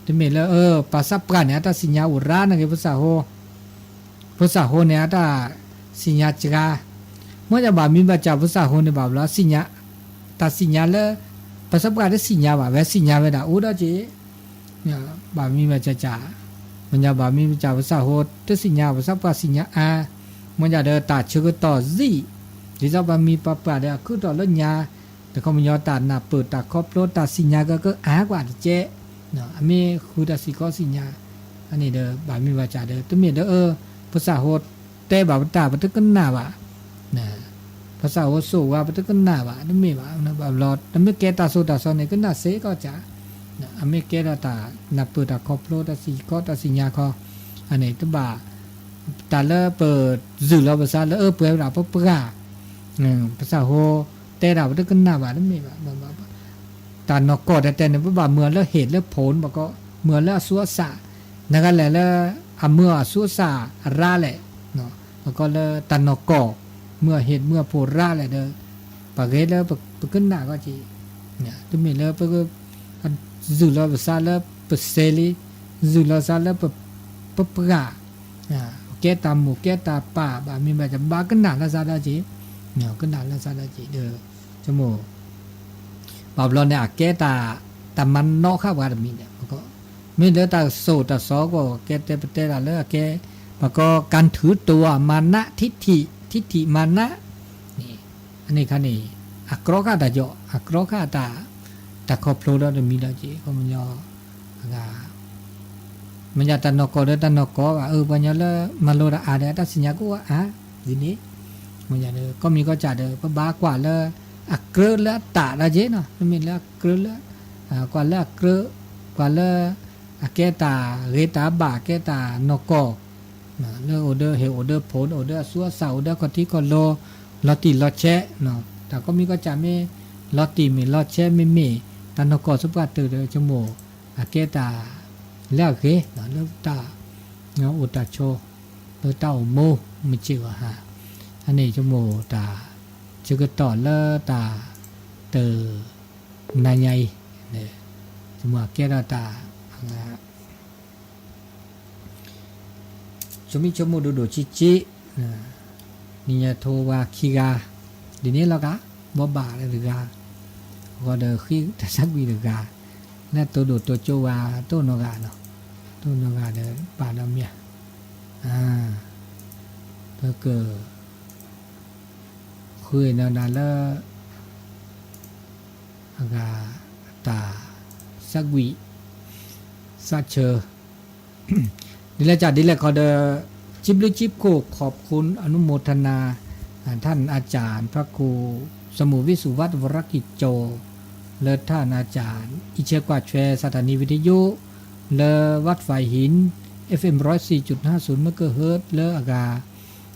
တမ့ၢ်လၢ အၢ ပှၤသးပှၢ်န့ၣ် အတၢ်စံၣ်ညါအိၣ်ရၣ် န့ၣ်ဂ့ၤ ပှၤသးဟိ ပှၤသးဟိန့ၣ် အတၢ်စံၣ်ညါစှၤ မ့ၢ်ဒၣ်ဘၣ်မံၤဘၣ်စး ပှၤသးဟိန့ၣ် ဘၣ်ဘျီ စံၣ်ညါ တၢ်စံၣ်ညါလၢ ပှၤသးပှၢ်တစံၣ်ညါဘၣ် ဝဲစံၣ်ညါဝဲဒၣ်အိၣ်ဒီးက့ၤ ဘၣ်မံၤဘၣ်စးစး မ့ၢ်ဒၣ်ဘၣ်မံၤဘၣ်စး ပှၤသးဟိတစံၣ်ညါ ပှၤသးပှၢ်စံၣ်ညါအါ မ့ၢ်ဒၣ်ဒီးတၢ်ဆၢကတီၢ်စံၣ် ဒ်သိးပှၤမံၤပှၤပှၢ်ဒီး အခုၣ်တီၢ်လၢညါ ဒီးခီပညီတၢ်နၢ်ပၢၢ်တၢ်ခီဖျိတၢ်စံၣ်ညါက ကအါကွၢ်တကဲး အမ့ၢ်ဃုတၢ်စံၣ်ကီးစံၣ်ညါ အန့ၣ်ဒီး ဘၣ်မံၤဘၣ်စးဒီး တမ့ၢ်ဒီး အၢ ပှၤသးဟိတဲဘၣ်ပတၢ် ပတကနၣ်ဘၣ် ပှၤသးဟိစိာ်ဝဲ ပတကနၣ်ဘၣ် တမ့ၢ်ဘၣ် ဘၣ်ဘျီ တမ့ၢ်ကဲတၢ်စိာ်တၢ်စီန့ၣ် ကနၣ်စ့ကီးစး အမ့ၢ်ကဲထီၣ်တၢ်နၢ်ပၢၢ်တၢ်ခီဖျိ တၢ်စံၣ်ကီးတၢ်စံၣ်ညါခီ အန့ၣ် တဘၣ် တၢ်လၢပစူၢ်လီၤပသးလၢ အၢ ပှဲၤဝဲဒၣ်ပပှၢ် ပှၤသးဟိတဲတၢ် ပတကနၣ်ဘၣ် တမ့ၢ်ဘၣ် တၢ်နီၢ်ကီၢ်တဲတဲန့ၣ် ပဘၣ်မၢလၢဟ့ၣ်လၢဖိ ဘၣ်ကီး မၢလၢအသူအသၣ် နကလဲၤလၢ အမၢအသူအသၣ်အရၣ်လဲၣ် ဘၣ်ကီးလၢတၢ်နီၢ်ကီၢ် မၢဟ့ၣ်မၢဖိရၣ်လဲၣ်ဒီး ပှၤဂ့ၤလၢပကနၣ်ကီးက့ၤ တမ့ၢ်လၢပ စူၢ်လီၤပသးလၢပစဲးလံ စူၢ်လီၤသးလၢပပှၢ် ကဲတၢ်မိၢ်ကဲတၢ်ပၢ် ဘၣ်မံၤဘၣ်စး ဘၣ်ကနၣ်လၢသးဒီးက့ၤ ကနၣ်လၢသးဒီးက့ၤဒီး ဆိကမိၣ် ဘၣ်ဘျီန့ၣ် အကဲတၢ် တၢ်မၤနီၣ်ဃာ်ပှၤတမံၤန့ၣ် ဘၣ်ကီး မ့ၢ်လၢတၢ်စိာ်တၢ်စီကီး ကဲတဲပတဲဒၣ်လၢအကဲ ဘၣ်ကီး การถือตัว မာန ထိထိ ထိထိမာန န့ၣ် အန့ၣ်ခါန့ၣ် အကြီဃာ်တၢ်ယီၤ အကြီဃာ်တၢ် တၢ်ခီဖျိဒီးတမံၤဒီးက့ၤ ခီပညီ အဂၤ မ့ၢ်ညါတၢ်နီၢ်ကီၢ်ဒီးတၢ်နီၢ်ကီၢ်ဘၣ် အၢ ပှၤညီလၢမၤလိတၢ်အါဒီး တၢ်စံၣ်ညါကအိၣ်အါ ဒ်န့ၣ် မ့ၢ်ညါဒီး ကီၢ်မံၤကီၢ်စဲၣ်ဒီး ပဘၣ်ကွၢ်လၢ အကြၢးလၢအတၢ်ဒီးက့ၤနီၤ တမ့ၢ်လၢအကြၢးလၢ ကွၢ်လၢအကြၢး ကွၢ်လၢ အကဲတၢ်ဂ့ၤတၢ်ဘၣ် ကဲတၢ်နီၢ်ကီၢ် လၢအိၣ်ဒီးဟ့ၣ် အိၣ်ဒီးဖိ အိၣ်ဒီးအသူအသၣ် အိၣ်ဒီးအခီၣ်ထံးခီၣ်လိၤ လီၤတံၢ်လီၤဆဲး တၢ်ကီၢ်မံၤကီၢ်စဲၣ်မ့ၢ် လီၤတံၢ်မ့ၢ်လီၤဆဲးမ့မ့ၢ် တၢ်နီၢ်ကီၢ်သပှၢ်တၢၢ်ဒီး ဆိကမိၣ် အကဲတၢ်လၢအဂ့ၤ လၢတၢ် အိၣ်တၢ်ဆိး လၢတၢ်အိၣ်မူ မုၢ်ဆ့ၣ်ဂီၤဟါ အန့ၣ် ဆိကမိၣ်တၢ် ဆၢကတီၢ်လၢတၢ် တ နၤညါအံၤ ဆိကမိၣ်အကဲထီၣ်တၢ် ဆိမိၣ်ဆိကမိၣ်ဒိၣ်ဒိၣ်ဆံးဆံး နံၤညါထိးဝဲခံဂၤ ဒ်န့ၣ်လီၤကါ ဘီဘၣ်လၢတဂၤ အဃိဒီးဃ့တၢ်သးကွံာ်တဂၤ လၢတိဒိၣ်တိကၠိဝဲ တိၢ်နီၢ်ဂၤနီၤ တိၢ်နီၢ်ဂၤဒီးဘၣ်နီတမံၤ ပက ဃုနၤနၤလၢ အဂၤ တၢ်သးကွံာ် သးဆၢ ဒ်လဲၣ်ကၢ်ဒ်လဲၣ်ခီဒီး ကြီးဘျုးကြီးဖှိၣ် ขอบคุณ อนุโมทนา อ่า ท่านอาจารย์พระครูสมุทรวิสุวัฒน์ วรกิจโจ လၢ ท่านอาจารย์ อีเชียกว่าแชร์ สถานีวิทยุ လၢ วัดฝายหิน เอฟเอ็ม ร้อยสี่จุดห้าศูนย์ เมกะเฮิรตซ์ လၢအဂၤ